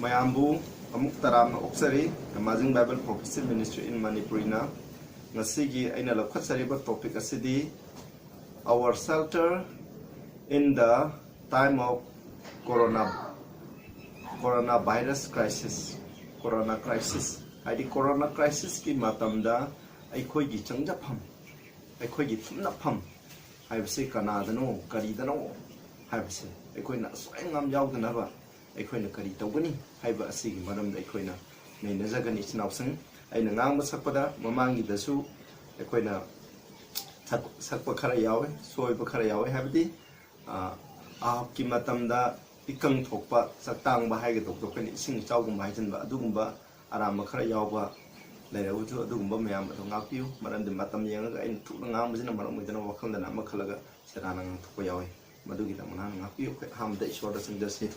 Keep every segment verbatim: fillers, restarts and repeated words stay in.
ꯃꯌꯥꯝꯕꯨ ꯑꯃꯨꯛ ꯇꯔꯥꯝꯅ ꯑꯣꯛꯆꯔꯤ꯫ Amazing Bible Prophecy Ministry in Manipurꯤꯅ ꯉꯁꯤꯒꯤ ꯑꯩꯅ ꯂꯧꯈꯠꯆꯔꯤꯕ topic ꯑꯁꯤꯗꯤ Our Shelter in the Time of Corona, Corona Virus Crisis, Corona Crisis, ꯍꯥꯏꯗꯤ Corona Crisisꯀꯤ ꯃꯇꯝꯗ ꯑꯩꯈꯣꯏꯒꯤ ꯆꯪꯖꯐꯝ, ꯑꯩꯈꯣꯏꯒꯤ ꯊꯨꯝꯅꯐꯝ ꯍꯥꯏꯕꯁꯤ ꯀꯅꯥꯗꯅꯣ, ꯀꯔꯤꯗꯅꯣ ꯍꯥꯏꯕꯁꯦ ꯑꯩꯈꯣꯏꯅ ꯑꯁꯣꯏ ꯑꯉꯥꯝ ꯌꯥꯎꯗꯅꯕ ꯑꯩꯈꯣꯏꯅ ꯀꯔꯤ ꯇꯧꯒꯅꯤ ꯍꯥꯏꯕ ꯑꯁꯤꯒꯤ ꯃꯔꯝꯗ ꯑꯩꯈꯣꯏꯅ ꯅꯩꯅꯖꯒꯅꯤ, ꯏꯆꯤꯟ ꯏꯅꯥꯎꯁꯤꯡ꯫ ꯑꯩꯅ ꯉꯥꯡꯕ ꯁꯛꯄꯗ ꯃꯃꯥꯡꯒꯤꯗꯁꯨ ꯑꯩꯈꯣꯏꯅ ꯁꯛ-, ꯁꯛꯄ ꯈꯔ ꯌꯥꯎꯋꯦ, ꯁꯣꯏꯕ ꯈꯔ ꯌꯥꯎꯋꯦ, ꯍꯥꯏꯕꯗꯤ, ꯑ, ꯑꯍꯥꯕꯀꯤ ꯃꯇꯝꯗ ꯏꯀꯪ ꯊꯣꯛꯄ, ꯆꯥꯛꯇꯥꯡꯕ ꯍꯥꯏꯒꯗꯧꯕꯗꯣ ꯑꯩꯈꯣꯏꯅ ꯏꯁꯤꯡ ꯏꯆꯥꯎꯒꯨꯝꯕ ꯍꯥꯏꯖꯤꯟꯕ, ꯑꯗꯨꯒꯨꯝꯕ ꯑꯔꯥꯟꯕ ꯈꯔ ꯌꯥꯎꯕ ꯂꯩꯔꯕꯁꯨ ꯑꯗꯨꯒꯨꯝꯕ ꯃꯌꯥꯝ ꯑꯗꯨ ꯉꯥꯛꯄꯤꯌꯨ꯫ ꯃꯔꯝꯗꯤ ꯃꯇꯝ ꯌꯦꯡꯉꯒ ꯑꯩꯅ ꯊꯨꯅ ꯉꯥꯡꯕꯁꯤꯅ ꯃꯔꯝ ꯑꯣꯏꯗꯨꯅ ꯋꯥꯈꯜꯗꯅ ꯑꯃ ꯈꯜꯂꯒ ꯁꯦꯔꯥꯟꯅ ꯉꯥꯡꯊꯣꯛꯄ ꯌꯥꯎꯋꯤ꯫ ꯃꯗꯨꯒꯤꯗꯃꯛ ꯅꯍꯥꯛꯅ ꯉꯥꯛꯄꯤꯌꯨ꯫ ꯑꯩꯈꯣꯏ ꯑꯍꯥꯟꯕꯗ ꯏꯁꯣꯔꯗ ꯆꯪꯖꯁꯤ꯫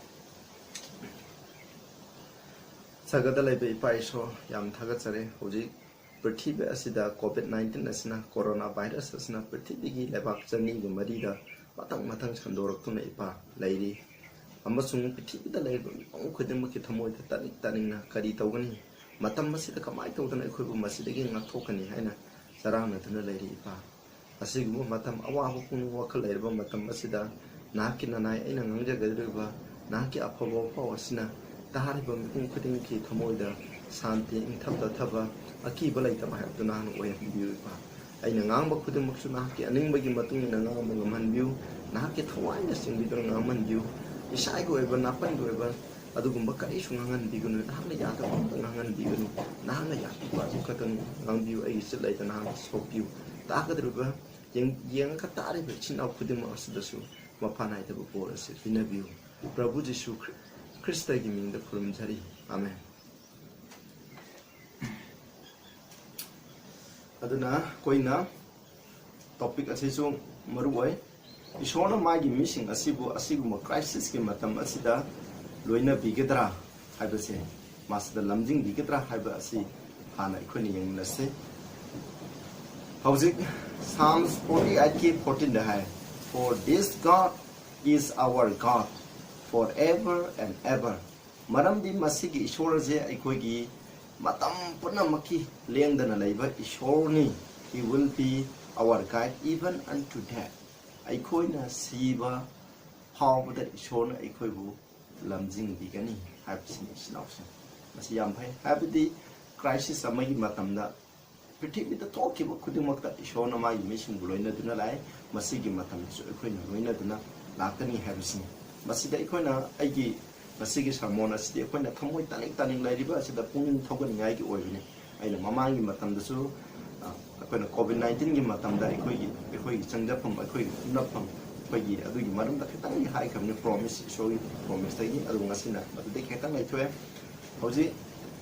ꯁꯔꯒꯗ ꯂꯩꯕ ꯏꯄꯥ ꯏꯁꯣꯔ, ꯌꯥꯝ ꯊꯥꯒꯠꯆꯔꯤ꯫ ꯍꯧꯖꯤꯛ ꯄ꯭ꯔꯤꯊꯤꯕꯤ ꯑꯁꯤꯗ COVID nineteen ꯑꯁꯤꯅ, Corona Virus ꯑꯁꯤꯅ ꯄ꯭ꯔꯤꯊꯤꯕꯤꯒꯤ ꯂꯩꯕꯥꯛ ꯆꯅꯤꯒ ꯃꯔꯤꯗ ꯃꯊꯪ ꯃꯊꯪ ꯁꯟꯗꯣꯔꯛꯇꯨꯅ ꯏꯄꯥ ꯂꯩꯔꯤ꯫ ꯑꯃꯁꯨꯡ ꯄ꯭ꯔꯤꯊꯤꯕꯤꯗ ꯂꯩꯔꯤꯕ ꯃꯤꯄꯨꯝ ꯈꯨꯗꯤꯡꯃꯛꯀꯤ ꯊꯃꯣꯏꯗ ꯇꯥꯅꯤꯡ ꯇꯥꯅꯤꯡꯅ ꯀꯔꯤ ꯇꯧꯒꯅꯤ, ꯃꯇꯝ ꯑꯁꯤꯗ ꯀꯃꯥꯏꯅ ꯇꯧꯗꯅ ꯑꯩꯈꯣꯏꯕꯨ ꯃꯁꯤꯗꯒꯤ ꯉꯥꯛꯊꯣꯛꯀꯅꯤ ꯍꯥꯏꯅ ꯆꯔꯥꯡꯅꯗꯨꯅ ꯂꯩꯔꯤ ꯏꯄꯥ꯫ ꯑꯁꯤꯒꯨꯝꯕ ꯃꯇꯝ, ꯑꯋꯥꯕ ꯄꯨꯛꯅꯤꯡ ꯋꯥꯈꯜ ꯂꯩꯔꯕ ꯃꯇꯝ ꯑꯁꯤꯗ ꯅꯍꯥꯛꯀꯤ ꯅꯅꯥꯏ ꯑꯩꯅ ꯉꯥꯡꯖꯒꯗꯧꯔꯤꯕ ꯅꯍꯥꯛꯀꯤ ꯑꯐꯕ ꯋꯥꯐꯥꯎ ꯑꯁꯤꯅ ꯇꯥꯔꯤꯕ ꯃꯤꯄꯨꯝ ꯈꯨꯗꯤꯡꯃꯛꯀꯤ ꯊꯃꯣꯏꯗ ꯁꯥꯟꯇꯤ, ꯏꯪꯊꯕ ꯇꯊꯕ, ꯑꯀꯤꯕ ꯂꯩꯇꯕ ꯍꯥꯏꯕꯗꯨ ꯅꯍꯥꯛꯅ ꯑꯣꯏꯍꯟꯕꯤꯌꯨ ꯏꯄꯥ꯫ ꯑꯩꯅ ꯉꯥꯡꯕ ꯈꯨꯗꯤꯡꯃꯛꯁꯨ ꯅꯍꯥꯛꯀꯤ ꯑꯅꯤꯡꯕꯒꯤ ꯃꯇꯨꯡ ꯏꯟꯅ ꯉꯥꯡꯕ ꯉꯝꯍꯟꯕꯤꯌꯨ꯫ ꯅꯍꯥꯛꯀꯤ ꯊꯋꯥꯏꯅ ꯆꯤꯡꯕꯤꯗꯨꯅ ꯉꯥꯡꯍꯟꯕꯤꯌꯨ꯫ ꯏꯁꯥꯒꯤ ꯑꯣꯏꯕ, ꯅꯥꯄꯟꯒꯤ ꯑꯣꯏꯕ ꯑꯗꯨꯒꯨꯝꯕ ꯀꯔꯤꯁꯨ ꯉꯥꯡꯍꯟꯕꯤꯒꯅꯨ꯫ ꯅꯍꯥꯛꯅ ꯌꯥꯗꯕ ꯑꯃꯠꯇ ꯉꯥꯡꯍꯟꯕꯤꯒꯅꯨ꯫ ꯅꯍꯥꯛꯅ ꯌꯥꯕꯤꯕ ꯑꯗꯨ ꯈꯛꯇꯪ ꯉꯥꯡꯕꯤꯌꯨ꯫ ꯑꯩꯒꯤ ꯆꯤꯠ ꯂꯩꯗ ꯅꯍꯥꯛꯅ ꯁꯣꯛꯄꯤꯌꯨ꯫ ꯇꯥꯒꯗꯧꯔꯤꯕ, ꯌꯦꯡ-, ꯌꯦꯡꯉꯒ ꯇꯥꯔꯤꯕ ꯏꯆꯤꯟ ꯏꯅꯥꯎ ꯈꯨꯗꯤꯡꯃꯛ ꯑꯁꯤꯗꯁꯨ ꯃꯄꯥ ꯅꯥꯏꯗꯕ ꯕꯣꯔ ꯑꯁꯤ ꯄꯤꯅꯕꯤꯌꯨ꯫ ꯄ꯭ꯔꯚꯨ ꯖꯤꯁꯨ ꯈ꯭ꯔꯤ-, ꯈ꯭ꯔꯤꯁꯇꯒꯤ ꯃꯤꯡꯗ ꯈꯨꯔꯨꯝꯖꯔꯤ꯫ ꯑꯥꯃꯦꯟ꯫ ꯑꯗꯨꯅ ꯑꯩꯈꯣꯏꯅ topic ꯑꯁꯤꯁꯨ ꯃꯔꯨ ꯑꯣꯏ꯫ ꯏꯁꯣꯔꯅ ꯃꯥꯒꯤ ꯃꯤꯁꯤꯡ ꯑꯁꯤꯕꯨ ꯑꯁꯤꯒꯨꯝꯕ crisisꯀꯤ ꯃꯇꯝ ꯑꯁꯤꯗ ꯂꯣꯏꯅꯕꯤꯒꯗ꯭ꯔꯥ ꯍꯥꯏꯕꯁꯦ, ꯃꯁꯤꯗ ꯂꯝꯖꯤꯡꯕꯤꯒꯗ꯭ꯔꯥ ꯍꯥꯏꯕ ꯑꯁꯤ ꯍꯥꯟꯅ ꯑꯩꯈꯣꯏꯅ ꯌꯦꯡꯃꯤꯟꯅꯁꯤ꯫ ꯍꯧꯖꯤꯛ Psalms forty eightꯀꯤ fourteenꯗ high, "For this God is our God forever and ever." ꯃꯔꯝꯗꯤ ꯃꯁꯤꯒꯤ ꯏꯁꯣꯔ ꯑꯁꯦ ꯑꯩꯈꯣꯏꯒꯤ ꯃꯇꯝ ꯄꯨꯝꯅꯃꯛꯀꯤ ꯂꯦꯡꯗꯅ ꯂꯩꯕ ꯏꯁꯣꯔꯅꯤ꯫ He will be our guide even unto death. ꯑꯩꯈꯣꯏꯅ ꯁꯤꯕ ꯐꯥꯎꯕꯗ ꯏꯁꯣꯔꯅ ꯑꯩꯈꯣꯏꯕꯨ ꯂꯝꯖꯤꯡꯕꯤꯒꯅꯤ ꯍꯥꯏꯕꯁꯤꯅꯤ, ꯏꯆꯤꯟ ꯏꯅꯥꯎꯁꯤꯡ꯫ ꯃꯁꯤ ꯌꯥꯝ ꯐꯩ, ꯍꯥꯏꯕꯗꯤ crisis ꯑꯃꯒꯤ ꯃꯇꯝꯗ ꯄ꯭ꯔꯤꯊꯤꯕꯤꯗ ꯊꯣꯛꯈꯤꯕ ꯈꯨꯗꯤꯡꯃꯛꯇ ꯏꯁꯣꯔꯅ ꯃꯥꯒꯤ ꯃꯤꯁꯤꯡꯕꯨ ꯂꯣꯏꯅꯗꯨꯅ ꯂꯥꯛꯑꯦ꯫ ꯃꯁꯤꯒꯤ ꯃꯇꯝꯗꯁꯨ ꯑꯩꯈꯣꯏꯅ ꯂꯣꯏꯅꯗꯨꯅ ꯂꯥꯛꯀꯅꯤ ꯍꯥꯏꯕꯁꯤꯅꯤ꯫ ꯃꯁꯤꯗ ꯑꯩꯈꯣꯏꯅ, ꯑꯩꯒꯤ ꯉꯁꯤꯒꯤ ꯁꯔꯃꯣꯟ ꯑꯁꯤꯗꯤ ꯑꯩꯈꯣꯏꯅ ꯊꯃꯣꯏ ꯇꯥꯅꯤꯡ ꯇꯥꯅꯤꯡ ꯂꯩꯔꯤꯕ ꯑꯁꯤꯗ ꯄꯨꯛꯅꯤꯡ ꯊꯧꯒꯠꯅꯤꯡꯉꯥꯏꯒꯤ ꯑꯣꯏꯕꯅꯤ꯫ ꯑꯩꯅ ꯃꯃꯥꯡꯒꯤ ꯃꯇꯝꯗꯁꯨ, ꯑ, ꯑꯩꯈꯣꯏꯅ COVID nineteenꯒꯤ ꯃꯇꯝꯗ ꯑꯩꯈꯣꯏꯒꯤ, ꯑꯩꯈꯣꯏꯒꯤ ꯆꯪꯖꯐꯝ, ꯑꯩꯈꯣꯏꯒꯤ ꯇꯨꯝꯅꯐꯝ, ꯑꯩꯈꯣꯏꯒꯤ ꯑꯗꯨꯒꯤ ꯃꯔꯝꯗ ꯈꯤꯇꯪꯗꯤ ꯍꯥꯏꯈ꯭ꯔꯕꯅꯤ, promise, ꯏꯁꯣꯔꯒꯤ promiseꯇꯒꯤ꯫ ꯑꯗꯨ ꯉꯁꯤꯅ ꯃꯗꯨꯗꯒꯤ ꯈꯤꯇꯪ ꯂꯩꯊꯣꯛꯑꯦ꯫ ꯍꯧꯖꯤꯛ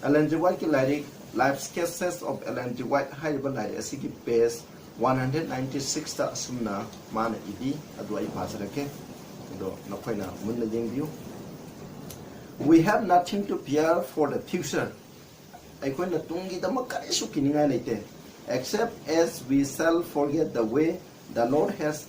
Ellen G. Whiteꯀꯤ ꯂꯥꯏꯔꯤꯛ Life Sketches of Ellen G. White ꯍꯥꯏꯔꯤꯕ ꯂꯥꯏꯔꯤꯛ ꯑꯁꯤꯒꯤ page one hundred ninety sixꯇ ꯑꯁꯨꯝꯅ ꯃꯥꯅ ꯏꯕꯤ, ꯑꯗꯨ ꯑꯩ ꯄꯥꯖꯔꯛꯀꯦ, ꯑꯗꯣ ꯅꯈꯣꯏꯅ ꯃꯨꯟꯅ ꯌꯦꯡꯕꯤꯌꯨ꯫ We have nothing to fear for the future. ꯑꯩꯈꯣꯏꯅ ꯇꯨꯡꯒꯤꯗꯃꯛ ꯀꯔꯤꯁꯨ ꯀꯤꯅꯤꯡꯉꯥꯏ ꯂꯩꯇꯦ꯫ Except as we shall forget the way the Lord has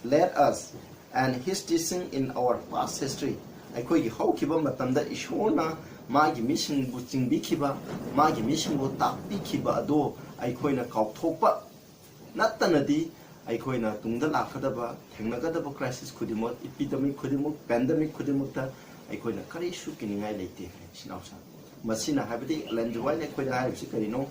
led us and his teaching in our past history. ꯑꯩꯈꯣꯏꯒꯤ ꯍꯧꯈꯤꯕ ꯃꯇꯝꯗ ꯏꯁꯣꯔꯅ ꯃꯥꯒꯤ ꯃꯤꯁꯤꯡꯕꯨ ꯆꯤꯡꯕꯤꯈꯤꯕ, ꯃꯥꯒꯤ ꯃꯤꯁꯤꯡꯕꯨ ꯇꯥꯛꯄꯤꯈꯤꯕ ꯑꯗꯣ ꯑꯩꯈꯣꯏꯅ ꯀꯥꯎꯊꯣꯛꯄ ꯅꯠꯇꯅꯗꯤ, ꯑꯩꯈꯣꯏꯅ ꯇꯨꯡꯗ ꯂꯥꯛꯀꯗꯕ, ꯊꯦꯡꯅꯒꯗꯕ crisis ꯈꯨꯗꯤꯡꯃꯛ, epidemic ꯈꯨꯗꯤꯡꯃꯛ, pandemic ꯈꯨꯗꯤꯡꯃꯛꯇ ꯑꯩꯈꯣꯏꯅ ꯀꯔꯤꯁꯨ ꯀꯤꯅꯤꯡꯉꯥꯏ ꯂꯩꯇꯦ ꯍꯥꯏ, ꯏꯆꯤꯟ ꯏꯅꯥꯎꯁꯤꯡ꯫ ꯃꯁꯤꯅ, ꯍꯥꯏꯕꯗꯤ Ellen G. Whiteꯅ ꯑꯩꯈꯣꯏꯗ ꯍꯥꯏꯔꯤꯕꯁꯤ ꯀꯔꯤꯅꯣ?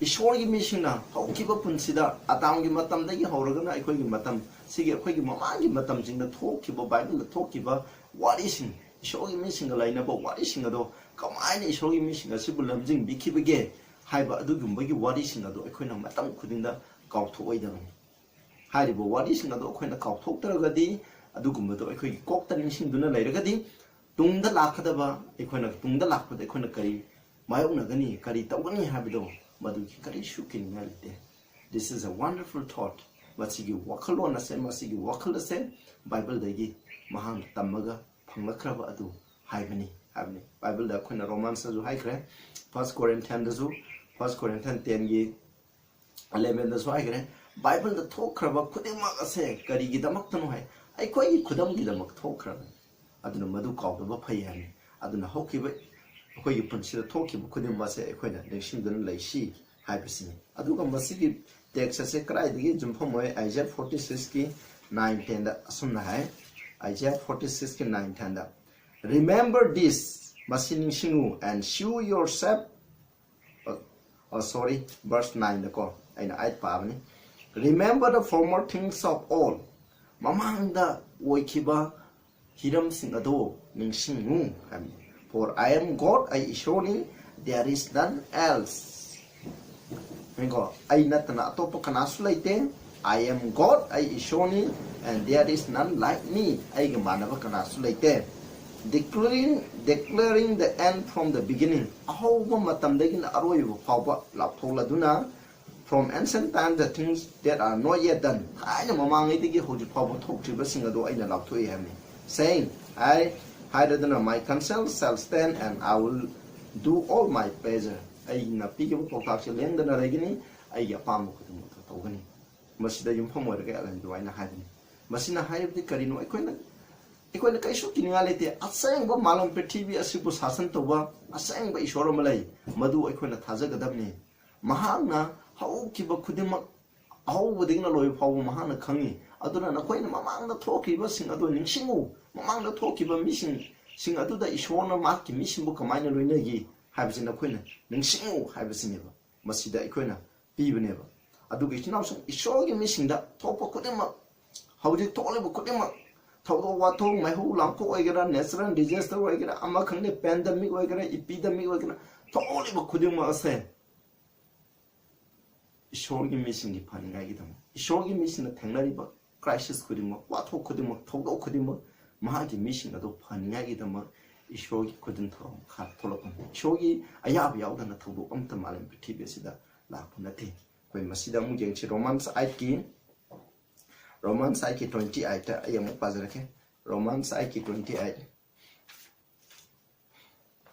ꯏꯁꯣꯔꯒꯤ ꯃꯤꯁꯤꯡꯅ ꯍꯧꯈꯤꯕ ꯄꯨꯟꯁꯤꯗ, ꯑꯗꯥꯝꯒꯤ ꯃꯇꯝꯗꯒꯤ ꯍꯧꯔꯒꯅ ꯑꯩꯈꯣꯏꯒꯤ ꯃꯇꯝ, ꯁꯤꯒꯤ ꯑꯩꯈꯣꯏꯒꯤ ꯃꯃꯥꯡꯒꯤ ꯃꯇꯝꯁꯤꯡꯗ ꯊꯣꯛꯈꯤꯕ, ꯕꯥꯏꯕꯜꯗ ꯊꯣꯛꯈꯤꯕ ꯋꯥꯔꯤꯁꯤꯡ, ꯏꯁꯣꯔꯒꯤ ꯃꯤꯁꯤꯡꯒ ꯂꯩꯅꯕ ꯋꯥꯔꯤꯁꯤꯡ ꯑꯗꯣ ꯀꯃꯥꯏꯅ ꯏꯁꯣꯔꯒꯤ ꯃꯤꯁꯤꯡ ꯑꯁꯤꯕꯨ ꯂꯝꯖꯤꯡꯕꯤꯈꯤꯕꯒꯦ ꯍꯥꯏꯕ ꯑꯗꯨꯒꯨꯝꯕꯒꯤ ꯋꯥꯔꯤꯁꯤꯡ ꯑꯗꯣ ꯑꯩꯈꯣꯏꯅ ꯃꯇꯝ ꯈꯨꯗꯤꯡꯗ ꯀꯥꯎꯊꯣꯛꯑꯣꯏꯗꯕꯅꯤ꯫ ꯍꯥꯏꯔꯤꯕ ꯋꯥꯔꯤꯁꯤꯡ ꯑꯗꯣ ꯑꯩꯈꯣꯏꯅ ꯀꯥꯎꯊꯣꯛꯇ꯭ꯔꯒꯗꯤ, ꯑꯗꯨꯒꯨꯝꯕꯗꯣ ꯑꯩꯈꯣꯏꯒꯤ ꯀꯣꯛꯇ ꯅꯤꯡꯁꯤꯡꯗꯨꯅ ꯂꯩꯔꯒꯗꯤ, ꯇꯨꯡꯗ ꯂꯥꯛꯀꯗꯕ, ꯑꯩꯈꯣꯏꯅ ꯇꯨꯡꯗ ꯂꯥꯛꯄꯗ ꯑꯩꯈꯣꯏꯅ ꯀꯔꯤ ꯃꯥꯌꯣꯛꯅꯒꯅꯤ, ꯀꯔꯤ ꯇꯧꯒꯅꯤ ꯍꯥꯏꯕꯗꯣ, ꯃꯗꯨꯒꯤ ꯀꯔꯤꯁꯨ ꯀꯤꯅꯤꯡꯉꯥꯏ ꯂꯩꯇꯦ꯫ This is a wonderful thought. ꯃꯁꯤꯒꯤ ꯋꯥꯈꯜꯂꯣꯟ ꯑꯁꯦ, ꯃꯁꯤꯒꯤ ꯋꯥꯈꯜ ꯑꯁꯦ ꯕꯥꯏꯕꯜꯗꯒꯤ ꯃꯍꯥꯛꯅ ꯇꯝꯃꯒ ꯐꯪꯂꯛꯈ꯭ꯔꯕ ꯑꯗꯨ ꯍꯥꯏꯕꯅꯤ, ꯍꯥꯏꯕꯅꯤ꯫ ꯕꯥꯏꯕꯜꯗ ꯑꯩꯈꯣꯏꯅ Romansꯇꯁꯨ ꯍꯥꯏꯈ꯭ꯔꯦ, First Corinthiansꯗꯁꯨ, First Corinthians tenꯒꯤ elevenꯗꯁꯨ ꯍꯥꯏꯈ꯭ꯔꯦ꯫ ꯕꯥꯏꯕꯜꯗ ꯊꯣꯛꯈ꯭ꯔꯕ ꯈꯨꯗꯤꯡꯃꯛ ꯑꯁꯦ ꯀꯔꯤꯒꯤꯗꯃꯛꯇꯅꯣ ꯍꯥꯏ, ꯑꯩꯈꯣꯏꯒꯤ ꯈꯨꯗꯝꯒꯤꯗꯃꯛ ꯊꯣꯛꯈ꯭ꯔꯕꯅꯤ꯫ ꯑꯗꯨꯅ ꯃꯗꯨ ꯀꯥꯎꯗꯕ ꯐꯩ ꯍꯥꯏꯕꯅꯤ꯫ ꯑꯗꯨꯅ ꯍꯧꯈꯤꯕ ꯑꯩꯈꯣꯏꯒꯤ ꯄꯨꯟꯁꯤꯗ ꯊꯣꯛꯈꯤꯕ ꯈꯨꯗꯤꯡꯃꯛꯁꯦ ꯑꯩꯈꯣꯏꯅ ꯅꯤꯡꯁꯤꯡꯗꯨꯅ ꯂꯩꯁꯤ ꯍꯥꯏꯕꯁꯤꯅꯤ꯫ ꯑꯗꯨꯒ ꯃꯁꯤꯒꯤ text ꯑꯁꯦ ꯀꯗꯥꯏꯗꯒꯤ ꯌꯨꯝꯐꯝ ꯑꯣꯏ? Isaiah forty six ꯀꯤ nine ten ꯗ ꯑꯁꯨꯝꯅ ꯍꯥꯏ꯫ Isaiah forty six ꯀꯤ nine ten the, "Remember this, ꯃꯁꯤ ꯅꯤꯡꯁꯤꯡꯉꯨ, and show yourself," ꯑ, ꯑ, sorry, verse nine ꯗꯀꯣ, ꯑꯩꯅ eight ꯄꯥꯕꯅꯤ꯫ "Remember the former things of all," ꯃꯃꯥꯡꯗ ꯑꯣꯏꯈꯤꯕ ꯍꯤꯔꯝꯁꯤꯡ ꯑꯗꯨ ꯅꯤꯡꯁꯤꯡꯉꯨ ꯍꯥꯏꯕꯅꯤ꯫ "For I am God, ꯑꯩ ꯏꯁꯣꯔꯅꯤ, there is none else." ꯌꯦꯡꯉꯣ, "ꯑꯩ ꯅꯠꯇꯅ ꯑꯇꯣꯞꯄ ꯀꯅꯥꯁꯨ ꯂꯩꯇꯦ꯫ I am God, ꯑꯩ ꯏꯁꯣꯔꯅꯤ, and there is none like me, ꯑꯩꯒ ꯃꯥꯟꯅꯕ ꯀꯅꯥꯁꯨ ꯂꯩꯇꯦ." Declaring, declaring the end from the beginning, ꯑꯍꯧꯕ ꯃꯇꯝꯗꯒꯤꯅ ꯑꯔꯣꯏꯕ ꯐꯥꯎꯕ ꯂꯥꯎꯊꯣꯛꯂꯗꯨꯅ, "From ancient times the things that are not yet done," ꯊꯥꯏꯅ ꯃꯃꯥꯡꯉꯩꯗꯒꯤ ꯍꯧꯖꯤꯛ ꯐꯥꯎꯕ ꯊꯣꯛꯇ꯭ꯔꯤꯕꯁꯤꯡ ꯑꯗꯨ ꯑꯩꯅ ꯂꯥꯎꯊꯣꯛꯏ ꯍꯥꯏꯕꯅꯤ꯫ Saying, high, ꯍꯥꯏꯔꯗꯨꯅ, "My counsel shall stand and I will do all my pleasure," ꯑꯩꯅ ꯄꯤꯈꯤꯕ ꯄꯥꯎꯇꯥꯛꯁꯦ ꯂꯦꯡꯗꯅ ꯂꯩꯒꯅꯤ, ꯑꯩꯒꯤ ꯑꯄꯥꯝꯕ ꯈꯨꯗꯤꯡꯃꯛꯇ ꯇꯧꯒꯅꯤ꯫ ꯃꯁꯤꯗ ꯌꯨꯝꯐꯝ ꯑꯣꯏꯔꯒ ꯑꯦꯂꯟ ꯋꯥꯏꯠꯅ ꯍꯥꯏꯕꯅꯤ꯫ ꯃꯁꯤꯅ ꯍꯥꯏꯔꯤꯕꯗꯤ ꯀꯔꯤꯅꯣ? ꯑꯩꯈꯣꯏꯅ, ꯑꯩꯈꯣꯏꯅ ꯀꯩꯁꯨ ꯀꯤꯅꯤꯡꯉꯥꯏ ꯂꯩꯇꯦ꯫ ꯑꯁꯦꯡꯕ ꯃꯥꯂꯦꯝ ꯄ꯭ꯔꯤꯊꯤꯕꯤ ꯑꯁꯤꯕꯨ ꯁꯥꯁꯟ ꯇꯧꯕ ꯑꯁꯦꯡꯕ ꯏꯁꯣꯔ ꯑꯃ ꯂꯩ꯫ ꯃꯗꯨ ꯑꯩꯈꯣꯏꯅ ꯊꯥꯖꯒꯗꯕꯅꯤ꯫ ꯃꯍꯥꯛꯅ ꯍꯧꯈꯤꯕ ꯈꯨꯗꯤꯡꯃꯛ, ꯑꯍꯧꯕꯗꯒꯤꯅ ꯂꯣꯏꯕ ꯐꯥꯎꯕ ꯃꯍꯥꯛꯅ ꯈꯪꯉꯤ꯫ ꯑꯗꯨꯅ ꯅꯈꯣꯏꯅ ꯃꯃꯥꯡꯗ ꯊꯣꯛꯈꯤꯕꯁꯤꯡ ꯑꯗꯨ ꯅꯤꯡꯁꯤꯡꯉꯨ꯫ ꯃꯃꯥꯡꯗ ꯊꯣꯛꯈꯤꯕ ꯃꯤꯁꯤꯡ, ꯁꯤꯡ ꯑꯗꯨꯗ ꯏꯁꯣꯔꯅ ꯃꯍꯥꯛꯀꯤ ꯃꯤꯁꯤꯡꯕꯨ ꯀꯃꯥꯏꯅ ꯂꯣꯏꯅꯈꯤ ꯍꯥꯏꯕꯁꯤ ꯅꯈꯣꯏꯅ ꯅꯤꯡꯁꯤꯡꯉꯨ ꯍꯥꯏꯕꯁꯤꯅꯦꯕ꯫ ꯃꯁꯤꯗ ꯑꯩꯈꯣꯏꯅ ꯄꯤꯕꯅꯦꯕ꯫ ꯑꯗꯨꯒ ꯏꯆꯤꯟ ꯏꯅꯥꯎꯁꯤꯡ, ꯏꯁꯣꯔꯒꯤ ꯃꯤꯁꯤꯡꯗ ꯊꯣꯛꯄ ꯈꯨꯗꯤꯡꯃꯛ, ꯍꯧꯖꯤꯛ ꯊꯣꯛꯂꯤꯕ ꯈꯨꯗꯤꯡꯃꯛ, ꯊꯧꯗꯣꯛ ꯋꯥꯊꯣꯛ, ꯃꯩꯍꯧ ꯂꯥꯡꯄꯣꯛ ꯑꯣꯏꯒꯦꯔꯥ, natural disaster ꯑꯣꯏꯒꯦꯔꯥ, ꯑꯃ ꯈꯪꯗꯦ, pandemic ꯑꯣꯏꯒꯦꯔꯥ, epidemic ꯑꯣꯏꯒꯦꯔꯥ, ꯊꯣꯛꯂꯤꯕ ꯈꯨꯗꯤꯡꯃꯛ ꯑꯁꯦ ꯏꯁꯣꯔꯒꯤ ꯃꯤꯁꯤꯡꯒꯤ ꯐꯅꯤꯡꯉꯥꯏꯒꯤꯗꯃꯛ, ꯏꯁꯣꯔꯒꯤ ꯃꯤꯁꯤꯡꯅ ꯊꯦꯡꯅꯔꯤꯕ crisis ꯈꯨꯗꯤꯡꯃꯛ, ꯋꯥꯊꯣꯛ ꯈꯨꯗꯤꯡꯃꯛ, ꯊꯧꯗꯣꯛ ꯈꯨꯗꯤꯡꯃꯛ, ꯃꯍꯥꯛꯀꯤ ꯃꯤꯁꯤꯡ ꯑꯗꯨ ꯐꯅꯤꯡꯉꯥꯏꯒꯤꯗꯃꯛ ꯏꯁꯣꯔꯒꯤ ꯈꯨꯗꯤꯡ ꯊꯧꯔꯥꯡ ꯃꯈꯥꯗ ꯊꯣꯛꯂꯛꯄꯅꯤ꯫ ꯏꯁꯣꯔꯒꯤ ꯑꯌꯥꯕ ꯌꯥꯎꯗꯅ ꯊꯧꯗꯣꯛ ꯑꯃꯠꯇ ꯃꯥꯂꯦꯝ ꯄ꯭ꯔꯤꯊꯤꯕꯤ ꯑꯁꯤꯗ ꯂꯥꯛꯄ ꯅꯠꯇꯦ꯫ ꯑꯩꯈꯣꯏ ꯃꯁꯤꯗ ꯑꯃꯨꯛ ꯌꯦꯡꯁꯤ, Romans eight ꯀꯤ, Romans eight ꯀꯤ twenty eight ꯇ ꯑꯩ ꯑꯃꯨꯛ ꯄꯥꯖꯔꯛꯀꯦ꯫ Romans eight ꯀꯤ twenty eight꯫